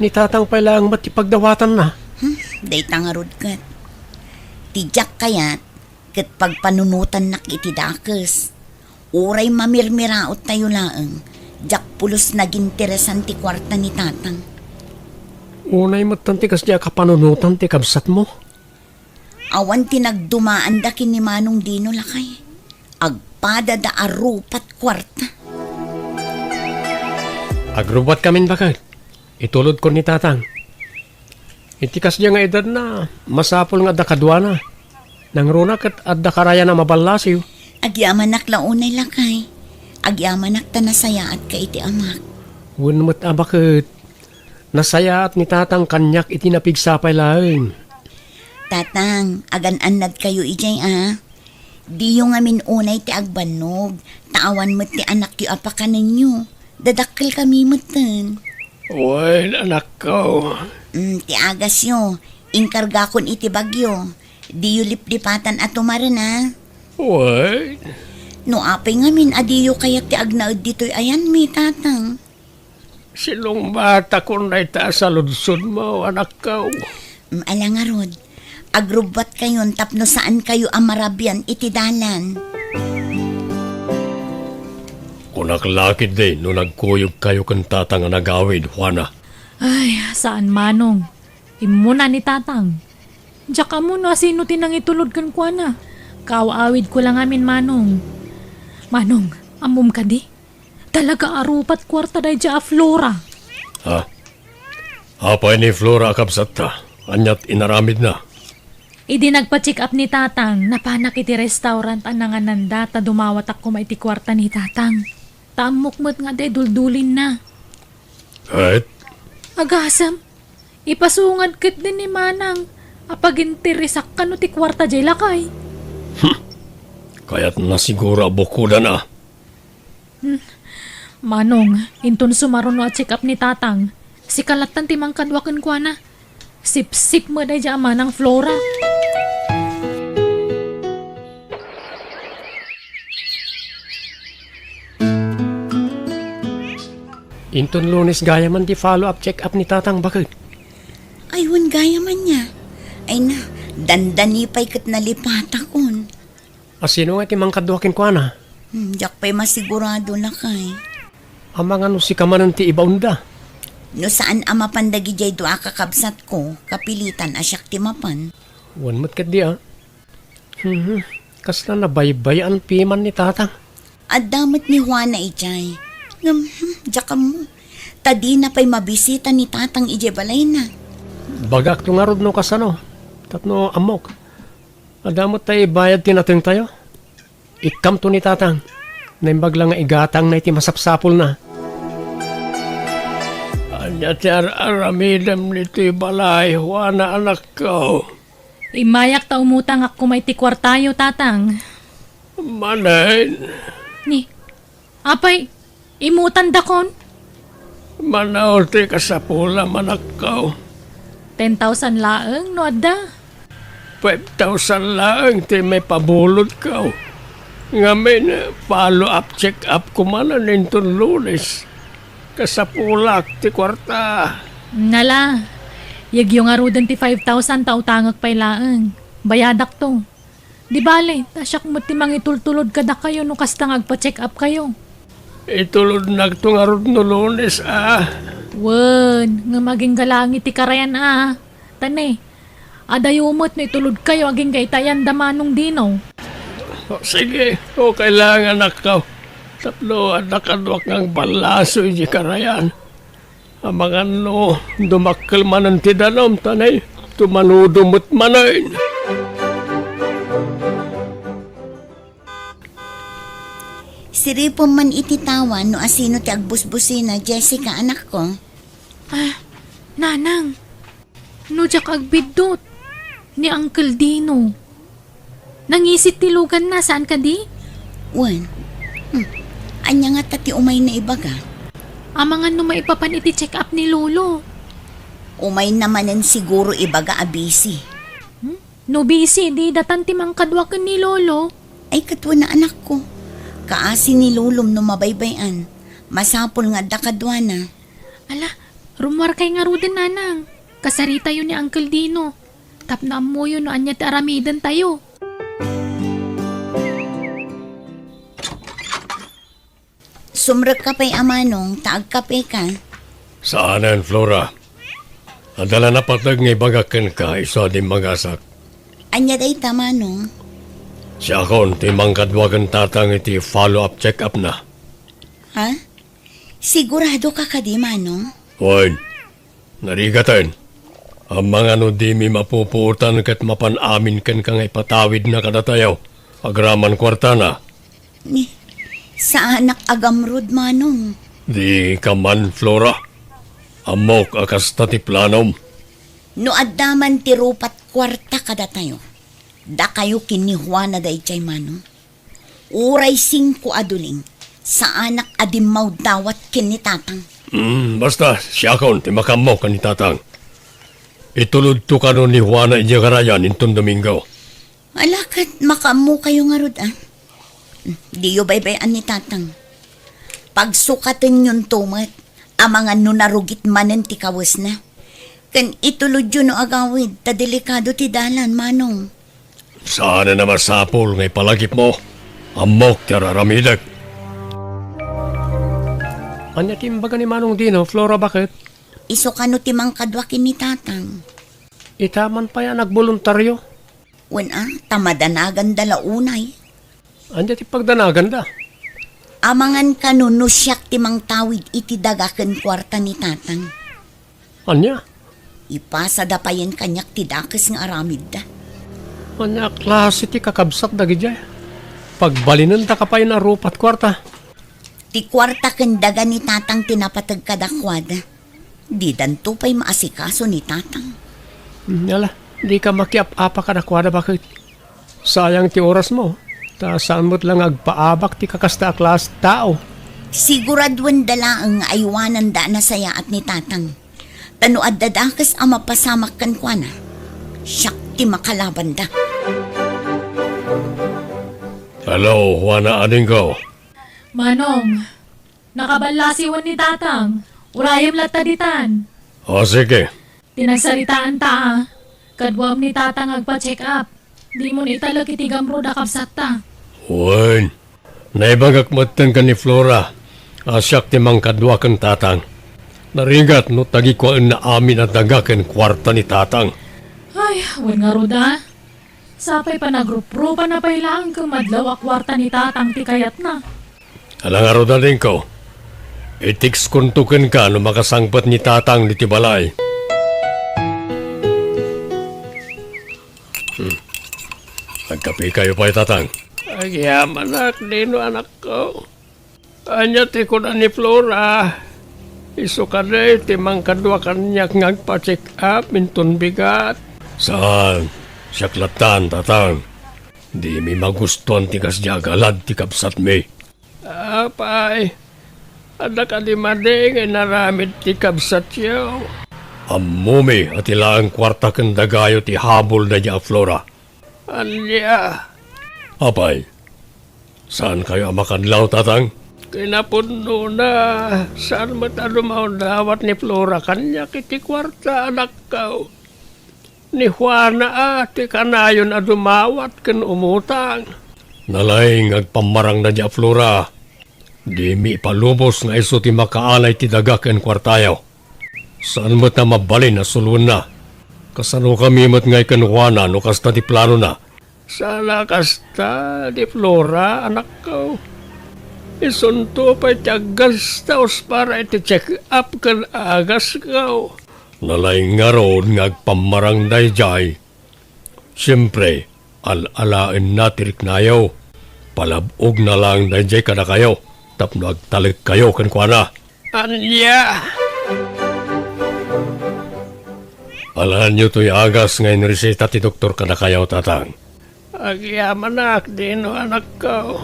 Ni Tatang pay laeng met ti pagdawatanna? Hmm, dayta ngarud ket. Ti diak kayat, ket pagpanunotannak iti dakes. Uray mamirmiraottayo laeng, diak pulos naginteresan ti kuarta ni Tatang. Unay metten ti kasdi a kapanunotan ti kabsatmo? Awan ti nagdumaanda ken ni Manong Dino, lakay. Agpadada a rupat kuarta. Agrubat kamin, baket. Itulodko ni Tatang. Iti kasdiay nga edadna, masapul nga adda kaduana. Nangruna ket adda karayan a maballasiw. Agyamanak la unay, lakay. Agyamanak ta nasayaatka iti amak. Wen met a, baket. Nasayaat ni Tatang kaniak iti napigsa pay laeng. Tatang, agan-annadkayo idiay a. Diyo ngamin unay ti agbannog, ta awan met ti anakyo a pakanenyo. Dadakkelkami metten. Wen, anakko. Mm, ti agasyo, inkargakon iti bagyo. Diyo liplipatan a tumaren a. Wen. No apay ngamin a diyo kayat ti agnaed ditoy ayanmi, Tatang? Sinungbatakon dayta a saludsodmo, anakko. Mm, ala ngarud, agrubbatkayon tapno saankayo a marabian iti dalan. Kunak la ketdi no nagkuyogkayo ken Tatang a nagawid, Juana. Ay, saan, Manong. Immuna ni Tatang. Diak ammo no asino ti nangitulod kenkuana. Kaaw-awidko la ngamin, Manong. Manong, ammom kadi? Talaga a rupat kuarta daydiay a Flora. Ha? Apay ni Flora a kabsatta? Aniat inaramidna? Idi nagpa-check up ni Tatang, napanak iti restaurant a nangananda ta dumawatak koma iti kuarta ni Tatang. Ta ammok met nga adda iduldulinna. Ket? Agasem, ipasungad ketdi ni Manang a paginteresak kano ti kuarta diay lakay. Hmm. Kayatna siguro a bukodan a. Hmm. Manong, inton sumaruno a check-up ni Tatang, sika lattan ti mangkadua kenkuana. Sipsip met daydiay a Manang Flora. Inton Lunes gayaman ti follow-up check-up ni Tatang, baket. Ay, wen gayaman nia. Ay na, dandani pay ket nalipatakon. A sino nga ti mangkadua kenkuana? Hmm, diak pay masigurado, lakay. Amangan no sika manen ti ibaonda? No saan a mapan dagidiay dua a kakabsatko, kapilitan a siak ti mapan. Wen met ketdi a. Hmm, kasla nabaybay-an piman ni Tatang. Adda met ni Juana idiay. Ngem, hmm, diak ammo. Ta dina pay mabisita ni Tatang idiay balayna. Bagakto ngarud no kasano. Tapno ammok. Adda met tay ibayad ti natengtayo. Ikkamto ni Tatang. Naimbag la nga igatangna iti masapsapulna. Ania ti ar-aramidem ditoy balay, Juana, anakko? Immayak ta umutangak koma iti kuartayo, Tatang. Manen? Ni, apay, imutandakon? Mano ti kasapulam, anakko? Ten thousand laeng no adda. Five thousand laeng ti maipabulodko. Ngamin, follow-up check-up ko manen inton Lunes. Kasapulak ti kuarta. Nala, yegyo ngaruden ti five thousand ta utangek pay laeng. Bayadakto. Di bale, ta siak met ti mangitultulod kadakayo no kasta nga agpa-check up kayo. Itulodnakto ngarud no Lunes, a. Wen, ngem agingga laeng iti karayan, a. Ta ne, adayo met no itulodkayo agingga iti ayan da Manong Dino. O, sige, okay laeng, anakko. Tapno adda kaduak nga agballaso iti karayan. Amangan no dumakkel manen ti danum, ta ne, tumanudo met manen. Siripem man iti tawa no asino ti agbusbusina, Jessica, anakko. Ah, Nanang, no diak agbiddut, ni Uncle Dino. Nangisit ti luganna, saan kadi? Wen. Hmm. Ania ngata ti umayna ibaga? Amangan no maipapan iti check-up ni Lolo. Umayna manen siguro ibaga a busy. Hmm? No busy, di datan ti mangkadua ken ni Lolo. Ay, ket wen a, anakko. Kaasi ni Lolom no mabaybay-an. Masapul nga adda kaduana. Ala, rummuarkay ngaruden, Nanang. Kasaritayo ni Uncle Dino. Tapno ammoyo no ania ti aramidentayo. Sumrekka pay a manong, ta agkapeka. Saanen, Flora. Adda la napateg nga ibagak kenka, isu a dimmagasak. Ania dayta, manong? Siakon ti mangkadua ken tatang iti follow-up check-up na. Ha? Sigurado ka kadi, manong? Wen. Narigaten, amangan no dimi mapupuotan ket mapan amin kenka nga ipatawidna kadatayo, agraman kuartana. Ni, saanak agamrud, manong. Di ka man, Flora. Ammok a kasta ti planom. No adda man ti rupat kuarta kadatayo, dakayo ken ni Juana daydiay, manong. Uray singko a duling, saanak a dimmawdawat ken ni tatang. Mm, basta, siakon ti makaammo ken ni tatang. Itulodto kano ni Juana idiay karayan inton Domingo. Ala, ket makaammokayo ngarud, a. Diyo baybay-an ni tatang. Pagsukatenyonto met, amangan no narugit manen ti kawesna. Ken itulodyo no agawid, ta delikado ti dalan, manong. Saan a masapul nga ipalagipmo? Ammok ti ar-aramidek. Ania ti imbaga ni Manong Dino, Flora, baket? Isu kano ti mangkadua ken ni tatang? Ita man pay a nagboluntario. Wen a, ta madanaganda la unay. Ania ti pagdanaganda? Amangan kano no siak ti mangtawid iti daga ken kuarta ni tatang. Ania? Ipasada payen kaniak ti dakes nga aramidda. Ania a klase ti kakabsat dagidiay? Pagbalinendaka payen a rupat kuarta. Ti kuarta ken daga ni tatang ti napateg kadakuada. Didanto pay maasikaso ni tatang. Hmm, ala, dika makiap-apa kadakuada, baket. Sayang ti orasmo, ta saan met la nga agpaabak ti kakasta a klase tao. Siguraduenda laeng nga aywananda a nasayaat ni tatang. Ta no adda dakes a mapasamak kenkuana, siak ti makalabanda. Hello, Juana, adingko. Manong, nakaballasiwen ni tatang. Urayem latta ditan. O, sige. Ti nagsaritaanta, a. Kaduam ni tatang agpa-check up. Dimon italek iti gamrud a kabsatta. Wen, naibagak metten ken ni Flora a siak ti mangkadua ken tatang. Narigat no tagikuaenna amin a daga ken kuarta ni tatang. Ay, wen ngarud a. Sapay panagruprupanna pay laeng ken madlaw a kuarta ni tatang ti kayatna. Ala ngarud, adingko. I-textkonto kenka no makasangpet ni Tatang ditoy balay. Hmm. Agkapekayo pay, Tatang. Agyamanak, Dino, anakko. Ania ti kuna ni Flora? Isu kadi ti mangkadua kaniak nga agpa-check up inton bigat? Saan. Siak lattan, Tatang. Dimi magustuan ti kasdiay a galad ti kabsatmi. Apay, adda kadi madi nga inaramid ti kabsatyo? Ammomi a ti laeng kuarta ken dagayo ti habol daydiay a Flora. Ania? Apay, saankayo a makadlaw, Tatang? Kinapudnona, saan met a dumaw dawat ni Flora kaniak iti kuarta, anakko. Ni Juana a ti kanayon a dumawat ken umutang. Nalaing nga agpammarang daydiay a Flora. Dimi ipalubos nga isu ti makaanay ti daga ken kuartayo. Saan met a mabalin a suloenna. Kasanokami met ngay ken Juana no kasta ti planona? Saan a kasta, Di Flora, anakko. Isunto pay ti aggastaos para iti check-up ken agasko. Nalaing ngarud nga agpammarang daydiay. Siempre, al-alaenna ti riknayo. Palab-ogna laeng daydiay kadakayo tapno agtalekkayo kenkuana. Ania? Alaenyo toy agas nga inreseta ti doktor kadakayo, Tatang. Agyamanak, Dino, anakko.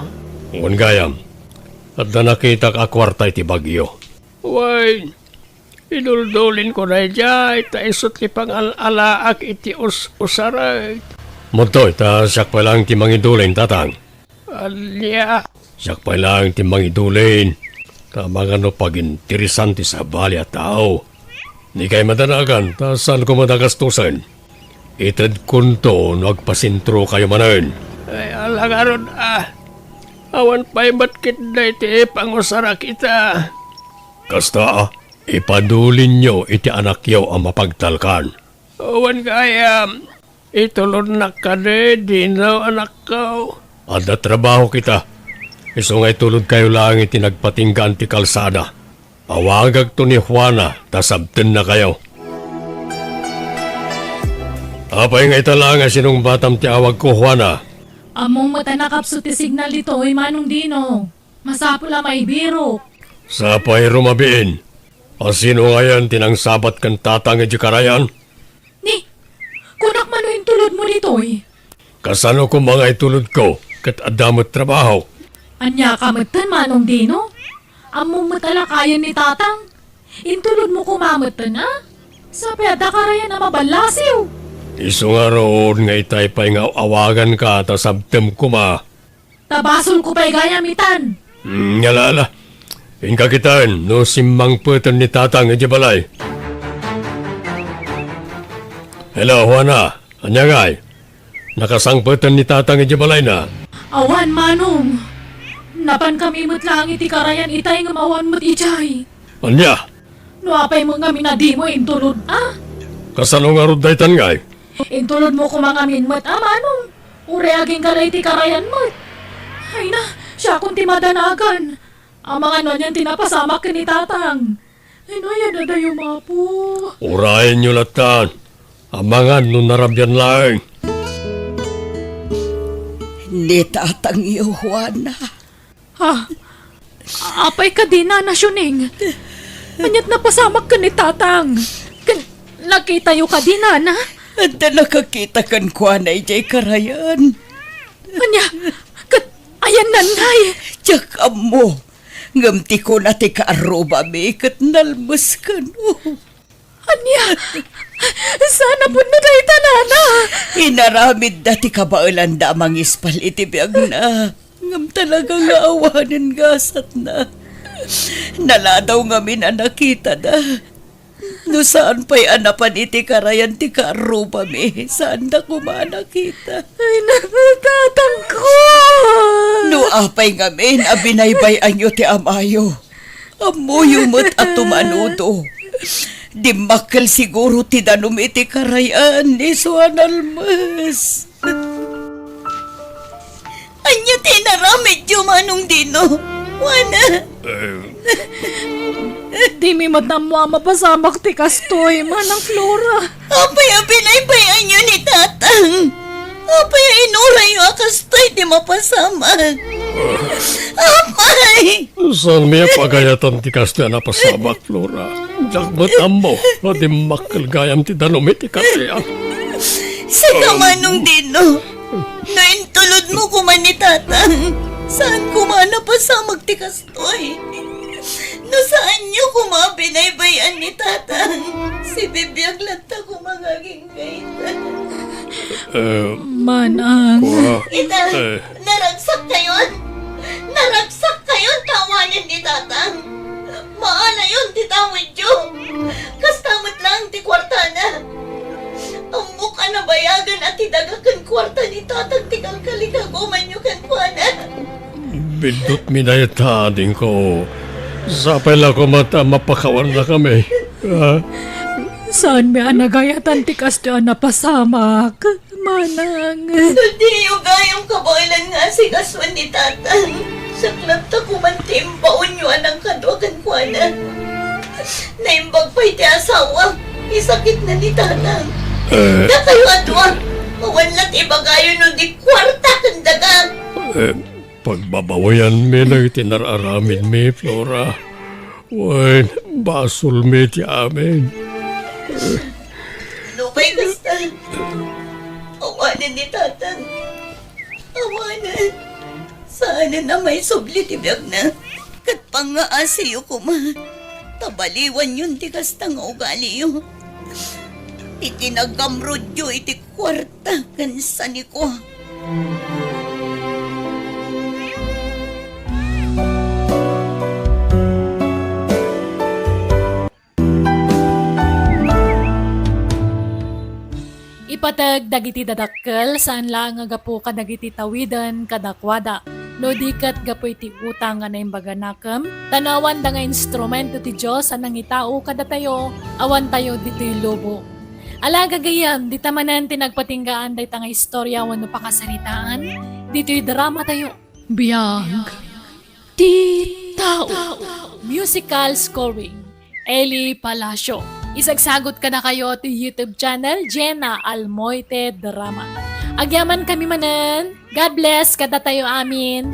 Wen gayam, adda nakitak a kuarta iti bagyo. Wen, iduldulinko daydiay, ta isu ti pangal-alaak iti us-usarek. Madtoy, ta siak pay laeng ti mangidulin, Tatang. Ania? Siak pay laeng ti mangidulin. Ta amangan no paginteresan ti sabali a tao. Dikay madanagan, ta saanko met a gastusen. Itedkonto no agpasentrokayo manen. Ay, ala ngarud a. Awan pay met ketdi ti pangusarak ita. Kasta a, ipadulinyo iti anakyo a mapagtalkan. Wen gayam, itulodnak kadi, Dino, anakko. Adda trabaho kita. Isu nga itulodkayo laeng iti nagpatinggaan ti kalsada. Awagakto ni Juana, ta sabtennakayo. Apay nga ita laeng a sinungbatam ti awagko, Juana? Ammom met a nakapsut ti signal ditoy, Manong Dino. Masapul a maibirok. Sapay rumabiin. A sino ngayen ti nangsabat ken Tatang idiay karayan? Ni, kunak man no intulodmo ditoy. Kasano koma nga itulodko ket adda met trabaho? Ania ka metten, Manong Dino? Ammom met a lakayen ni Tatang. Intulodmo koma metten, a? Sapay adda karayan a maballasiw. Isu ngarud nga itay pay nga awaganka ta sabtem koma. Ta basolko pay gayam itan. Hmm, ala, ala. Inka kitaen no simmangpeten ni Tatang idiay balay. Hello, Juana. Ania ngay? Nakasangpeten ni Tatang idiay balayna? Awan, Manong. Napankami met laeng iti karayan itay ngem awan met idiay. Ania? No apay met ngamin a dimo intulod, a? Kasano ngarud daytan ngay? Intulodmo koma ngamin met, a, Manong? Uray agingga iti karayan met. Ay na, siakon ti madanagan. Amangan no anian ti napasamak ken ni Tatang. Ay no, aya dadayo, Apo. Urayenyo lattan. Amangan no narabian laeng. Ni Tatangyo, Juana. Ha? Apay kadi, Nana Siuning? Aniat napasamak ken ni Tatang? Ken nakitayo kadi, Nana? Adda nakakita kenkuana idiay karayan. Ania? Ket ayanna ngay? Diak ammo. Ngem ti kuna ti kaarrubami ket nalmes kano. Ania? Saan a pudno dayta, Nana? Inaramidda ti kabaelanda a mangispal iti biagna. Ngem talaga nga awanen gasatna. Naladaw ngamin a nakitada. No saan pay a napan iti karayan ti kaarrubami, saanda koma a nakita. Ay, natatangko! No apay ngamin a binaybay-anyo ti amayo, ammoyo met a tumanudo. Dimmakkel siguro ti danum iti karayan ni Juan Almes. Ania ti inaramidyo, Manong Dino? Juana. Eh. Dimi met ammo a mapasamak ti kastoy, Manang Flora. Apay a binaybay-anyo ni Tatang? Apay a inurayyo a kastoy ti mapasamak? Apay! Saanmi a pagayatan ti kastoy a napasamak, Flora. Diak met ammo no dimmakkel gayam ti danum iti kariak. Sika, Manong Dino, no intulodmo koma ni Tatang, saan koma a napasamak ti kastoy. No saanyo koma a binaybay-an ni Tatang, sibibiag latta koma nga agingga ita. Eh, Manang. Kua, Ita, eh. Naragsakkayon! Naragsakkayon ta awanen ni Tatang! Maalayon ti tawidyo! Kasta met laeng ti kuartana! Ammok a nabayagan a ti daga ken kuarta ni Tatang ti kalkalikagumanyo kenkuana. Biddutmi dayta, adingko. Sapay la koma ta mapakawannakami. Ah? Saanmi a nagayatan ti kastoy a napasamak, Manang. No diyo gayam kabaelan nga asikasuen ni Tatang, siak latta koman ti imbaonyo a nangkadua kenkuana. Naimbag pay ti asawa, isakitna ni Tatang. Eh. Dakayo a dua, awan la ti ibagayo no di kuarta ken daga. Eh, pagbabawianmi dagiti nar-aramidmi, Flora. Wen, basolmi ti amin. Nupay kasta, awanen ni Tatang. Awanen. Saanen a maisubli ti biagna. Ket pangngaasiyo koma ta baliwanyon ti kasta nga ugaliyo. Iti nagamrudyo iti kuarta ken sanikua. Ipateg dagiti dadakkel, saan laeng a gapu kadagiti tawiden kadakuada, no di ket gapu iti utang nga naimbaganakem, ta no awan da nga instrumento ti Dios a nangitao kadatayo, awantayo ditoy lubong. Ala, gagayyem, dita manen ti nagpatinggaan dayta nga istorya wenno pakasaritaan ditoy dramatayo. Biag ti tao. Musical scoring, Eli Palacio. Isagsagut kadakayo ti YouTube channel, Jenna Almoite Drama. Agyamankami manen. God bless kadatayo amin.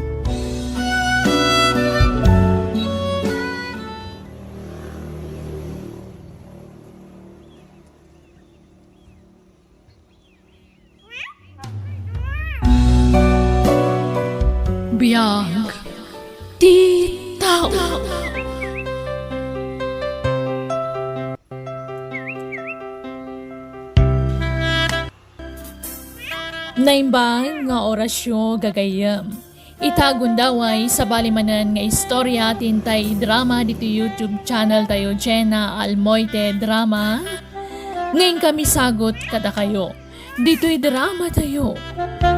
Biag ti tao. Naimbag nga orasyo, gagayyem. Ita gundaway, sabali manen nga istorya ti intay idrama ditoy YouTube channel tayo, Jenna Almoite Drama. Ngayon kami sagot kadakayo. Ditoy drama tayo.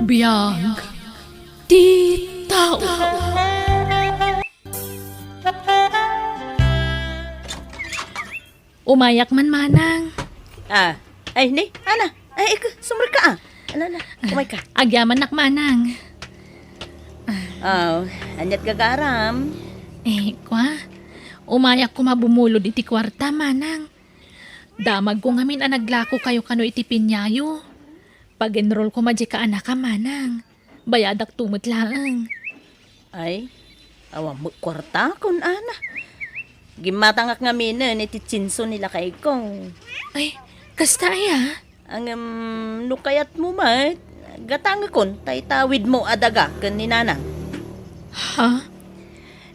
Biag ti tao. Umayak man, Manang. Ah, ay, ni, Ana. Ay, ika, sumrek ka, ah. Ala, ala, umay ka. Agyamannak, Manang. Aw, aniat gagaram? Eh, kwa, umayak koma bumulod iti kuarta, Manang. Damagko ngamin a naglako kayo kano iti piniayo. Pag-enroll koma diay kaanakam, Manang. Bayadak to met laeng. Ay, awan met kuarta, kun Ana. Gimmatangak ngaminen iti tsinso ni lakayko. Ay, kasta aya? Ngem, no kayatmo met, gatangekon ta itawidmo a daga ken ni Nanang. Ha?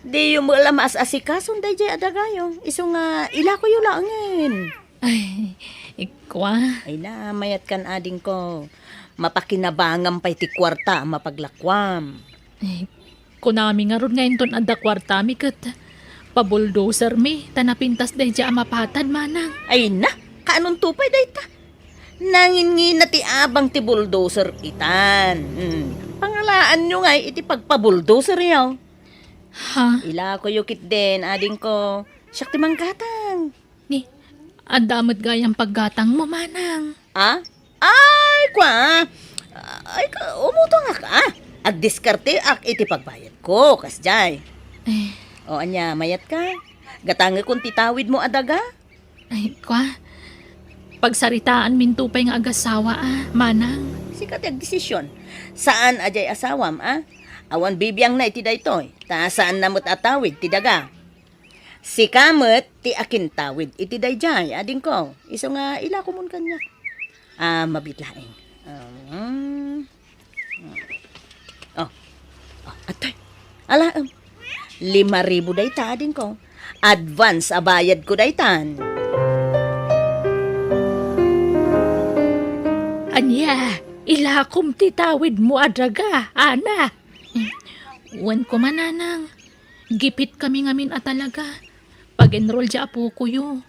Diyo met la maas-asikason daydiay a dagayo, isu nga ilakoyo laengen. Ay, ikwa. Ay na, mayatkan adingko. Mapakinabangam pay ti kuarta a mapaglakuam. Ay, kunami ngarud nga inton adda kuartami ket pabuldosermi ta napintas daydiay a mapatad, Manang. Ay na, kaanonto pay dayta? Nanginngina ti abang ti bulldozer itan. Hmm. Pangalaanyo ngay iti pagpabuldozeryo. Ha? Ilakoyo ketdin, adingko. Siak ti manggatang. Ni, adda met gayam paggatangmo, Manang. Ah? Ay, kwa! Ay, ka, umutangak, ah. Agdiskarteak iti pagbayadko, kasdiay. Eh. O ania, mayatka? Gatangekon ti tawidmo a daga? Ay, kwa? Pagsaritaanminto pay nga agasawa, a, manang. Sika ti agdesisyon. Saan a diay asawam, a? Awan bibiangna iti daytoy, ta saanna met a tawid ti daga. Sika met ti akintawid iti daydiay, adingko. Isu nga ilakomon kaniak. A, mabiit laeng. Um, Oh. Oh, atay. Alaem. Lima ribu dayta, adingko. Advance a bayadko daytan. Ania, ilakom ti tawidmo a daga, Ana? Wen koma, nanang. Gipitkami ngamin a talaga. Pag-enroll diay apokoyo.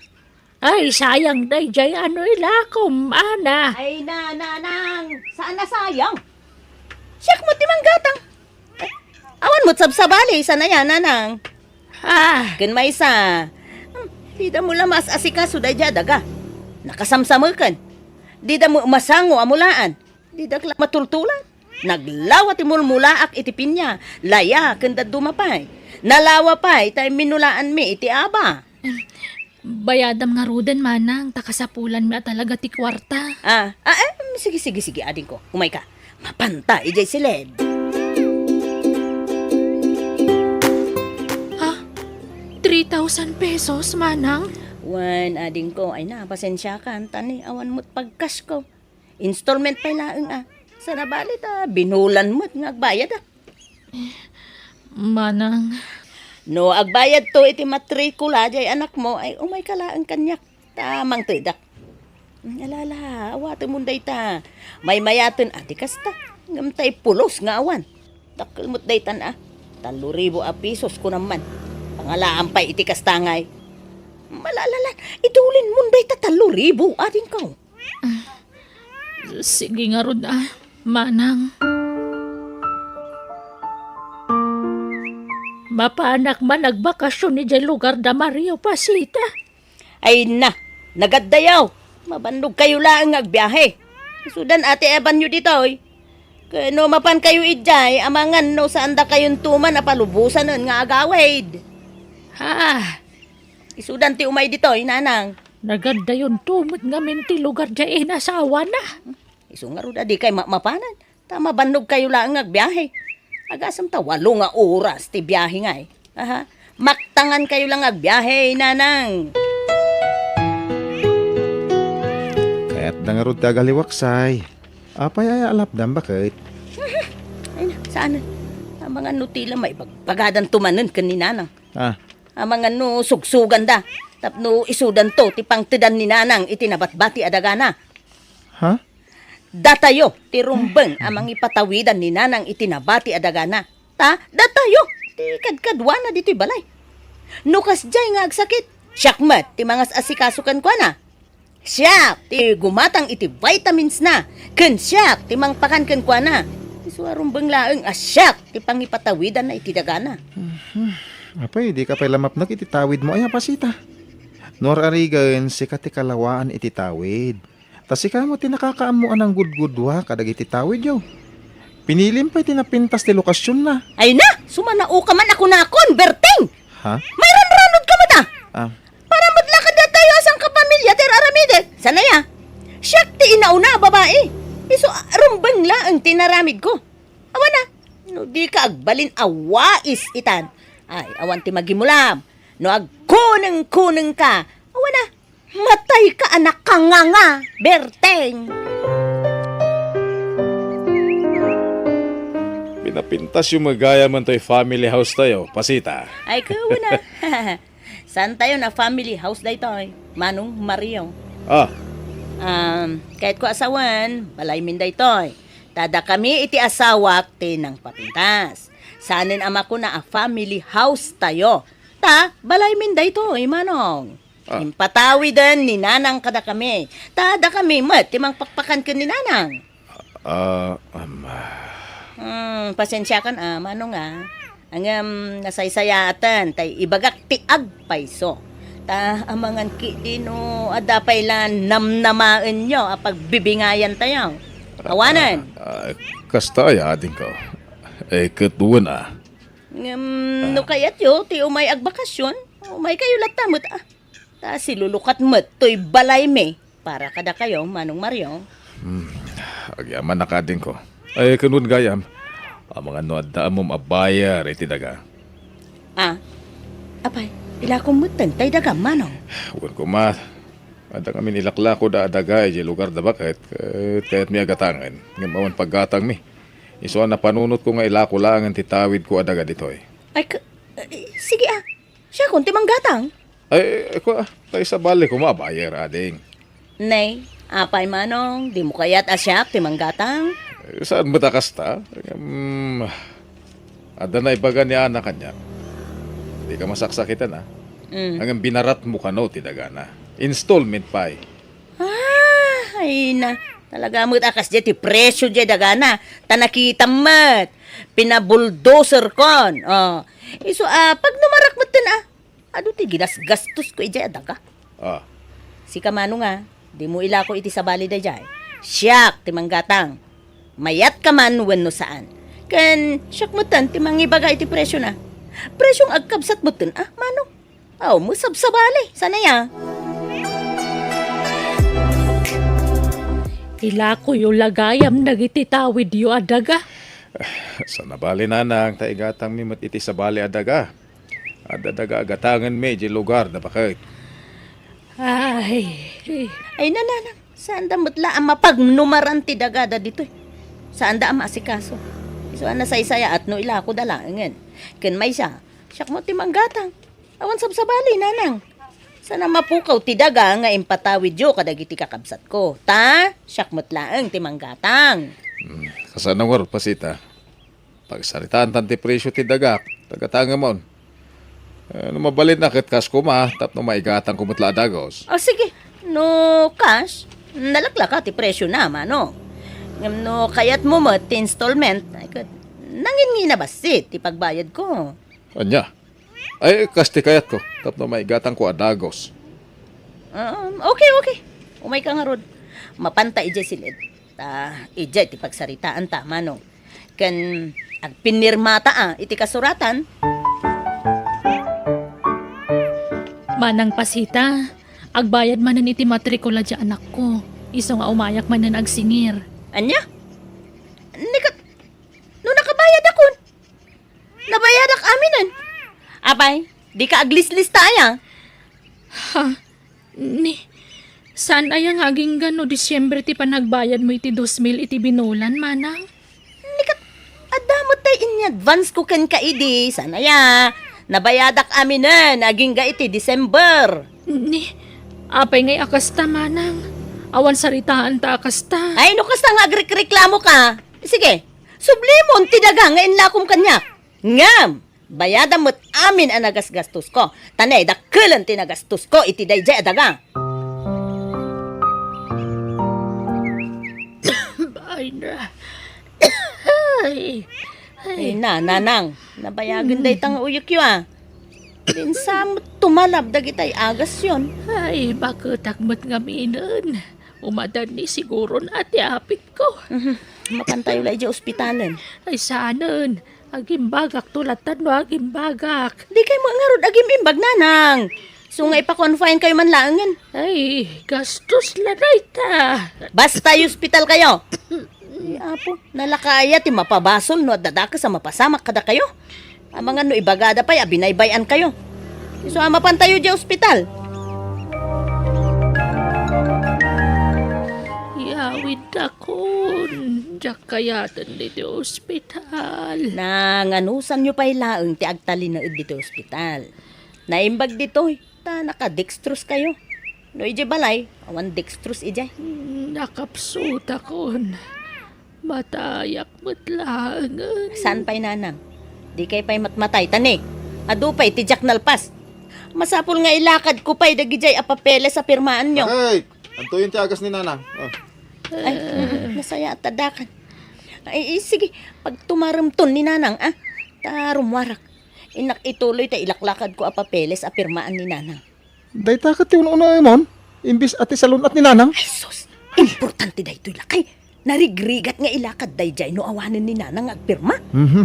Ay, sayang daydiay a no ilakom, Ana. Ay, na, nanang, saan a sayang? Siak met ti manggatang. Awan met sabsabali, saan aya, nanang? Ah. Ken maysa, hmm, dida met la maas-asikaso daydiay a daga. Nakasamsameken. Dida met masango a mulaan. Didak la matultulan. Naglawa ti mulmulaak iti pinia, laya, ken dadduma pay. Nalawa pay ta imminulaanmi iti aba. Bayadam ngaruden, manang, ta kasapulanmi a talaga ti kuarta. Ah, ah, eh, sige, sige, sige, adingko. Umayka. Mapanta idiay siled. Ha? Three thousand pesos, manang? Wen, adingko. Ay na, pasensiakan, ta ni awan met pagkashko. Installment pay laeng, a. Saan a bali ta binulan met nga agbayadak. Manang. No agbayadto iti matrikula diay anakmo, ay umayka laeng kaniak. Ta mangtedak. Ala, ala, awatemon dayta. Maymayaten a ti kasta. Ngem tay pulos nga awan. Dakkel met daytan, a. Tallo ribu a pesos, kunam man. Pangalaam pay iti kasta ngay. Malalalan, idulinmon dayta tallo ribu, adingko. Sige ngarud, a, manang. Mapanak man agbakasyon idiay lugar da Mario, Pasita. Ay na, nagaddayo. Mabannogkayo laeng nga agbiahe. Isudan a ti ebanyo ditoy. Ken no mapankayo idiay, amangan no saandakayonto man a palubosanen nga agawid. Ha? Isudan ti umay ditoy, nanang. Nagandayonto met ngamin ti lugar diay inasawana. Isu ngarud a dikay mamapanan, ta mabannogkayo laeng nga agbiahe. Agasem ta walo nga oras ti biahe ngay. Aha. Maktangankayo la nga agbiahe, nanang. Kayatda ngarud ti agaliwaksay. Apay aya a lapdam, baket? Ay na, saan? Amangan no ti la maibagbagadanto manen ken ni nanang. Ah. Amangan no sugsuganda tapno isudanto ti pangtedan ni nanang iti nabatbati a dagana. Ha? Datayo ti rumbeng a mangipatawidan ni nanang iti nabati a dagana. Ta datayo ti kadkaduana ditoy balay. No kasdiay nga agsakit, siak met ti mangas-asikaso kenkuana. Siak ti gumatang iti vitamins na, ken siak ti mangpakan kenkuana. Isu a rumbeng laeng a siak ti pangipatawidanna iti dagana. Mhm. Apay, dika pay la mapnek iti tawidmo aya, Pasita? No ar-arigen, sika ti kalawaan iti tawid. Ta sika met ti nakakaammo a nanggudgudua kadagiti tawidyo. Pinilim pay ti napintas ti lokasionna. Ay na! Sumanaoka man a kunakon, Berteng! Ha? Mairanranod ka met a! Ah. Para met la kadatayo a sangkapamilya ti ar-aramiden. Saan aya? Siak ti inauna a babai. Isu a rumbeng laeng ti inaramidko. Awan a, no dika agbalin a wais itan. Ay, awan ti magimulam. No agkunengkunengka, awan a, matayka a nakanganga, Berteng. Pinapintasyo met gayamen toy family house tayo, Pasita. Ay, kauna. Saantayon a family house daytoy, Manong Mario. Ah. Um, kayatko a sawen, balaymin daytoy. Ta dakami iti asawak ti nangpapintas. Saanen a makuna a family house tayo. Ta balaymin daytoy, Manong. Ah. Impatawiden ni Nanang kadakami. Ta dakami met ti mangpakpakan ken ni Nanang. Ah, um, Hmm, pasensiakan a, Manong a. Ngem nasaysayaaten tay ibagak ti agpayso. Ta amangan ketdi no adda pay la namnamaenyo a pagbibingayan tayo. Awanen. Ah, ah, kasta aya, adingko. Eh, ket wen a. Ngem, no kayatyo ti umay agbakasyon, umaykayo latta met, a. Ta silulukat met toy balaymi para kadakayo, Manong Mario. Hmm, agyamanak, adingko. Ay, ken wen gayam, amangan no adda ammom a buyer iti daga. A, apay, ilakom metten tay daga, Manong? Wen koma, adda ngamin ilaklakoda a daga idiay lugar da baket, ket kayatmi a gatangen, ngem awan paggatangmi. Isu a napanunotko nga ilako laengen ti tawidko a daga ditoy. Ay, k-, eh, sige, a. Siakon ti manggatang. Ay, ay, kua, tay sabali koma a buyer, ading. Nay, apay, Manong, dimo kayat a siak ti manggatang? Eh, saan met a kasta? Ngem, adda naibaga ni Ana kaniak. Dika masaksakitan, a. Mm. Ngem binaratmo kano ti dagana. Installment pay. A, ay na. Talaga met a kasdiay ti presio diay dagana. Ta nakitam met. Pinabuldozerkon. O. Isu a, pagnumarak metten, a. Adu ti ginasgastosko idiay a daga. A. Sika, Manong, a, dimo ilako iti sabali daydiay. Siak ti manggatang. Mayatka man wenno saan. Ken siak metten ti mangibaga iti presiona. Presiong agkabsat metten, a, Manong. Aw, masabsabali. Saan aya? Ilakoyo la gayam dagiti tawidyo a daga. Saan a bali, Nanang, ta igatangmi met iti sabali a daga. Adda daga a gatangenmi idiay lugar da baket. Ay. Ay, Nanang, saanda met la a mapagnumaran ti dagada ditoy. Saanda a maasikaso. Isu a nasaysayaat no ilakoda laengen. Ken maysa, siak met ti manggatang. Awan sabsabali, Nanang. Saan a mapukaw ti daga nga impatawidyo kadagiti kakabsatko. Ta, siak met laeng ti manggatang. Hmm, kasano ngarud, Pasita? Pagsaritaantan ti presio ti dagak, ta gatangemon. Eh, no mabalinna ket kas koma, tapno maigatangko met la a dagus. O, sige. No cash, nalaklaka ti presiona, Manong. Ngem no kayatmo met ti installment, ay ket, nanginnginabassit ti pagbayadko. Ania? Ay, kas ti kayatko, tapno maigatangko a dagus. Um, okay, okay. Umayka ngarud. Mapanta idiay silid. Ta, idiay ti pagsaritaanta, Manong. Ken agpinirmata, a, iti kasuratan. Manang Pasita, agbayad manen iti matrikula diay anakko. Isu nga umayak manen agsingir. Ania? Ni ket, no nakabayadakon? Nabayadak aminen. Apay, dika aglislista aya? Ha? Ni, saan aya nga agingga no Disiembre ti panagbayadmo iti dos mil iti binulan, Manang? Ni ket, adda met tay in-advance ko kenka idi. Saan aya? Nabayadak aminen, agingga iti December. Ni, apay ngay a kasta, Manang? Awan saritaanta a kasta. Ay, no kasta nga agrekreklamoka. Sige, sublimon ti daga nga inlakom kaniak. Ngem, bayadam met amin a nagasgastosko. Ta ne, dakkelen ti nagastosko iti daydiay a daga. Ay, na. Ay. Ay, na, Nanang, nabayagen dayta nga uyekyo, a. Dinsa met tumalab dagitay agasyon. Ay, baketak met ngaminen. Umadan ni siguron a ti apitko. Mhm. Mapantayo la idiay ospitalen. Ay, saanen. Agimbagakto latta no agimbagak. Dikay met ngarud agim-imbag, Nanang. Isu nga ipa-confinekayo man laengen. Ay, gastos la dayta. Basta, ospitalkayo. Ay, Apo, nalaka aya ti mapabasol no adda dakes a mapasamak kadakayo? Amangan no ibagada pay a binaybay-ankayo. Isu a mapantayo diay ospital. Yawidakon, diak kayaten ditoy ospital. Nanganusanyo pay laeng ti agtalinaed ditoy ospital. Naimbag ditoy, ta naka-dextrose kayo. No idiay balay, awan dextrose idiay. Nakapsutakon. Matayak met laengen. Saan pay, Nanang? Dikay pay matmatay, ta ne, adu pay ti diak nalpas. Masapul nga ilakadko pay dagidiay a papeles a pirmaanyo. Bakit? Adtoyen ti agas ni Nanang. Oh. Ay, mm, nasayaat ta dakan. Ay, eh, sige, pagtumaremton ni Nanang, a. Ta rummuarak. Innak ituloy ta ilaklakadko a papeles a pirmaan ni Nanang. Dayta ket ti un-unaemon, imbes a ti salun-at ni Nanang. Ay, sus! Importante daytoy, lakay. Narigrigat nga ilakad daydiay no awanen ni Nanang nga agpirma. Mhm.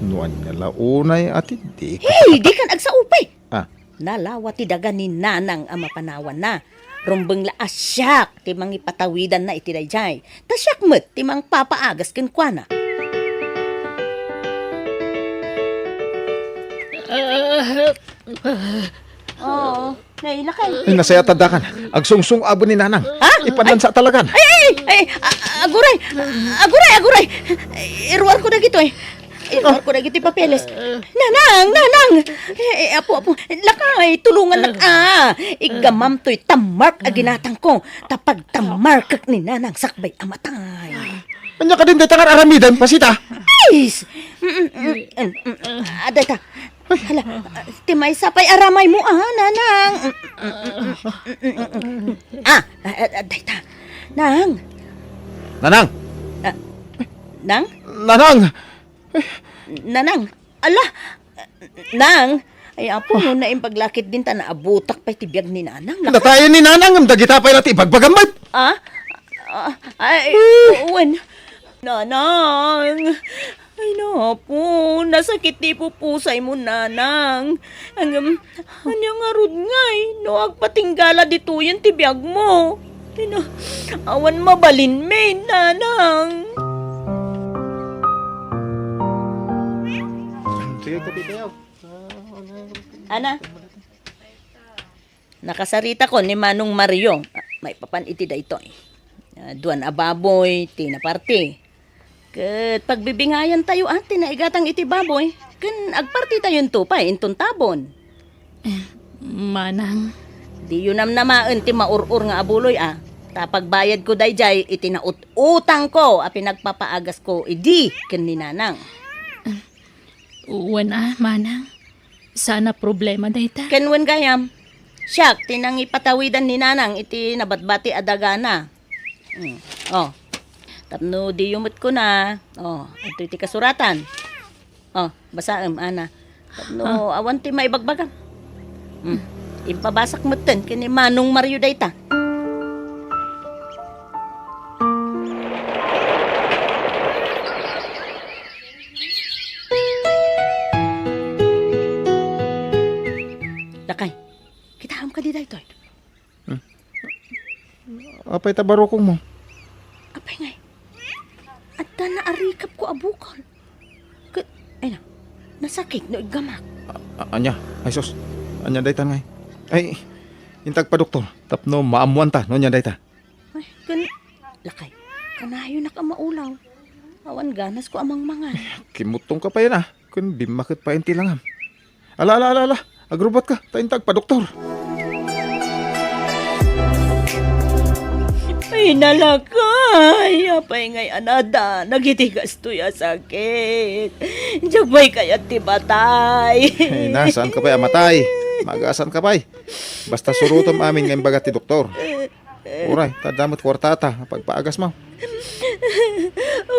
No ania la unay a ti dika Hey, dikan agsaupay! Ah. Nalawa ti daga ni Nanang a mapanawanna. Rumbeng la a siak ti mangipatawidanna iti daydiay. Ta siak met ti mangpapaagas kenkuana. Oo. Nay, lakay. Ay, nasayaat a dakan. Agsungsong-aben ni Nanang. Ha? Ipanlansa talagan. Ay, ay, ay, a-, aguray. Aguray, aguray. Iruarko dagitoy. Iruarko dagitoy papeles. Nanang, Nanang. Eh, eh, apo, apo. Lakay, tulongannak. Ah, iggamamtoy tammark a ginatangko. Ta pagtammarkek ni Nanang sakbay a matay. Ania kadin dayta nga aramiden, Pasita? Ay! Mm, mm, mm, mm, mm. Ah, dayta. Hala, ah, ti maysa pay aramaymo, ah, Nanang. Ah, ah, ah, dayta. Nang. Nanang! Ah, Nang? Nanang! Nanang! Ala! Nang! Ay, apo, no naimbag la ketdin ta naabutak pay ti biag ni Nanang. Natayen ni Nanang, ngem dagita pay la ti ibagbagam met. Ah? Ah, ay, wen. Nanang! Ay, napo, nasakit ti pupusaymo, Nanang. Ngem, ania ngarud ngay, no agpatinggala ditoyen ti biagmo? Ay, na, awan mabalinmi, Nanang. Sige, kape kayo. Ana, nakasaritakon ni Manong Mario, ah, maipapan iti daytoy. Ah, duan a baboy ti naparti. Ket pagbibingayantayo, ah, ti naigatang iti baboy, ken agpartitayonto pay inton tabon. Eh, Manang. Diyo namnamaen ti maur-or nga abuloy, ah. Ta pagbayadko daydiay iti naut-utangko a pinagpapaagasko idi ken ni Nanang. Wen a, Manang. Saan a problema dayta. Ken wen gayam, siak ti nangipatawidan ni Nanang iti nabatbati a dagana. Mm. Oh. Tapno diyo met kuna. Oh, adtoy ti kasuratan. Oh, basaem, Ana. Tapno awan ti maibagbagam. Mm. Impabasak metten ken ni Manong Mario dayta. Lakay, kitaem kadi daytoy? Hmm. Apay ta barukongmo? Apay ngay, adda naarikapko a bukol. Ket, ay na, nasakit no iggamak. A-, a-, ania? Ay sus, ania dayta ngay? Ay, intag pa doktor, tapno maammoanta no ania dayta. Ay, ken, lakay, kanayonak a maulaw. Awan ganasko a mangmangan. Kimuttongka pay na, ken bimmaket pay ti langam. Ala, ala, ala, ala, agrubotka, ta intag pa doktor. Ay, nalakay, apay ngay anada, nagiti gastoy a sakit. Diak pay kayat ti matay. Ay na, saanka pay a matay? Maagasanka pay. Basta surotem amin nga imbaga ti doktor. Uray, ta adda met kuartata, pagpaagasmo.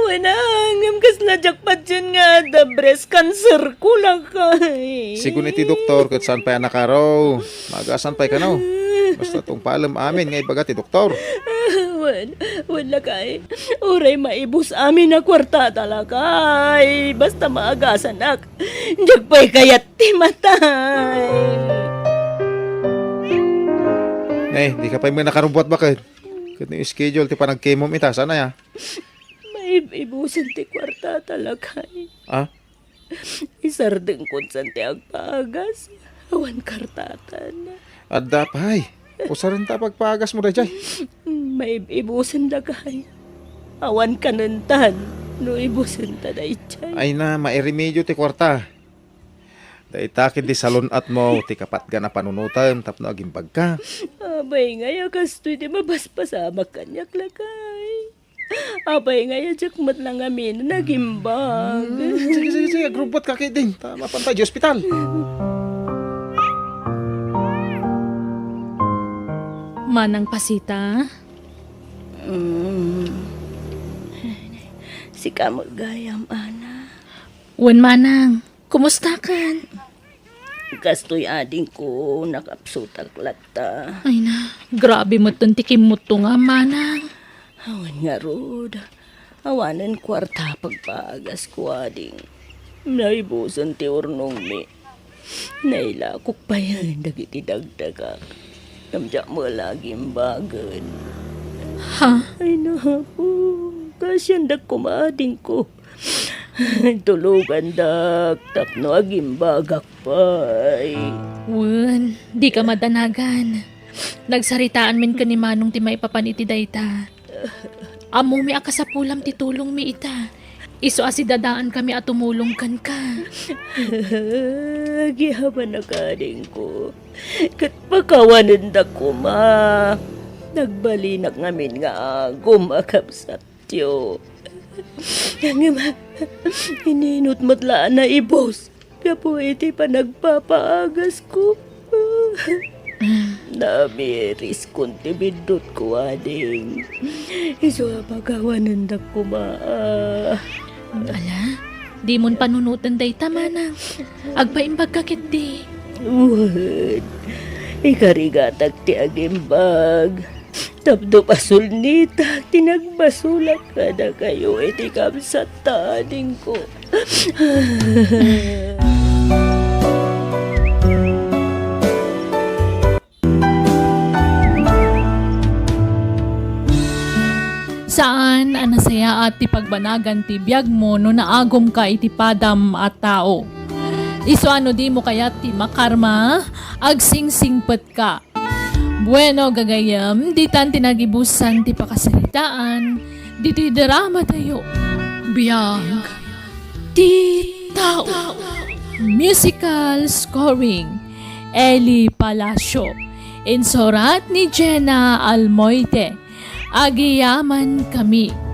Wen a, ngem kasla diak patien nga adda breast cancer ko, lakay. Sigun iti doktor, ket saan pay a nakaro. Maagasan pay kano. Basta tungpalem amin nga ibaga ti doktor. Wen, wen, lakay. Uray maibus amin a kuartata, lakay. Basta maagasanak. Diak pay kayat ti matay. Eh, dika pay met nakarubbuat baket. Ket no schedule ti panagkemom ita, saan aya? Maib-ibusen ti kuartata, lakay. Ah? Isardengkon san ti agpaagas. Awan kartatan. Adda pay. Usarenta pagpaagasmo daydiay. Maib-ibusen, lakay. Awan kanentan no ibusenta daydiay. Ay na, mairemedio ti kuarta. Dayta ket ti salun-atmo ti kapatgan a panunotem tapno agimbagka. Apay ngay a kastoy ti mapaspasamak kaniak, lakay? Apay ngay a diak met la ngamin nagimbag? Hmm, sige, sige, sige, agrubbuatka ketdin. Ta mapanta iti ospital. Manang Pasita? Mm. Sika met gayam, Ana. Wen, Manang. Kumustakan? Kastoy adingko, nakapsutak latta. Ay na, grabe metten ti kimmutto nga, Manang. Awan ngarud. Awanen kuarta pagpagasko, ading. Naibusen ti urnongmi. Nailakok pay dagiti dagdagak. Ngem diak met la agimbagen. Ha? Ay, napo. Kaasiandak koma, adingko. Tulogandak tapno agimbagak pay. Wen, dika madanagan. Nagsaritaanmin ken ni Manong ti maipapan iti dayta. Ammomi a kasapulam ti tulongmi ita. Isu a sidadaankami a tumulong kenka. Agyamanak, adingko. Ket pakawanendak koma. Nagbalinak ngamin nga agum a kabsatyo. Ngem, ininut met la a naibus gapu iti panagpapaagasko. Namiriskon ti biddutko, ading. Isu a pakawanendak koma. Ala, dimon panunoten dayta, manang. Agpaimbagka ketdi. Wen, ikarigatak ti agimbag. Tapno pasulnitak ti nagbasolak kadakayo iti kabsatta, adingko. Saan a nasayaat ti pagbanagan ti biagmo no naagumka iti padam a tao. Isu a no dimo kayat ti makarma, agsingsingpetka. Bueno, gagayyem, ditan ti nagibusan ti pakasaritaan ditoy drama tayo. Biag ti tao. Musical scoring, Eli Palacio. Insurat ni Jenna Almoite. Agyamankami.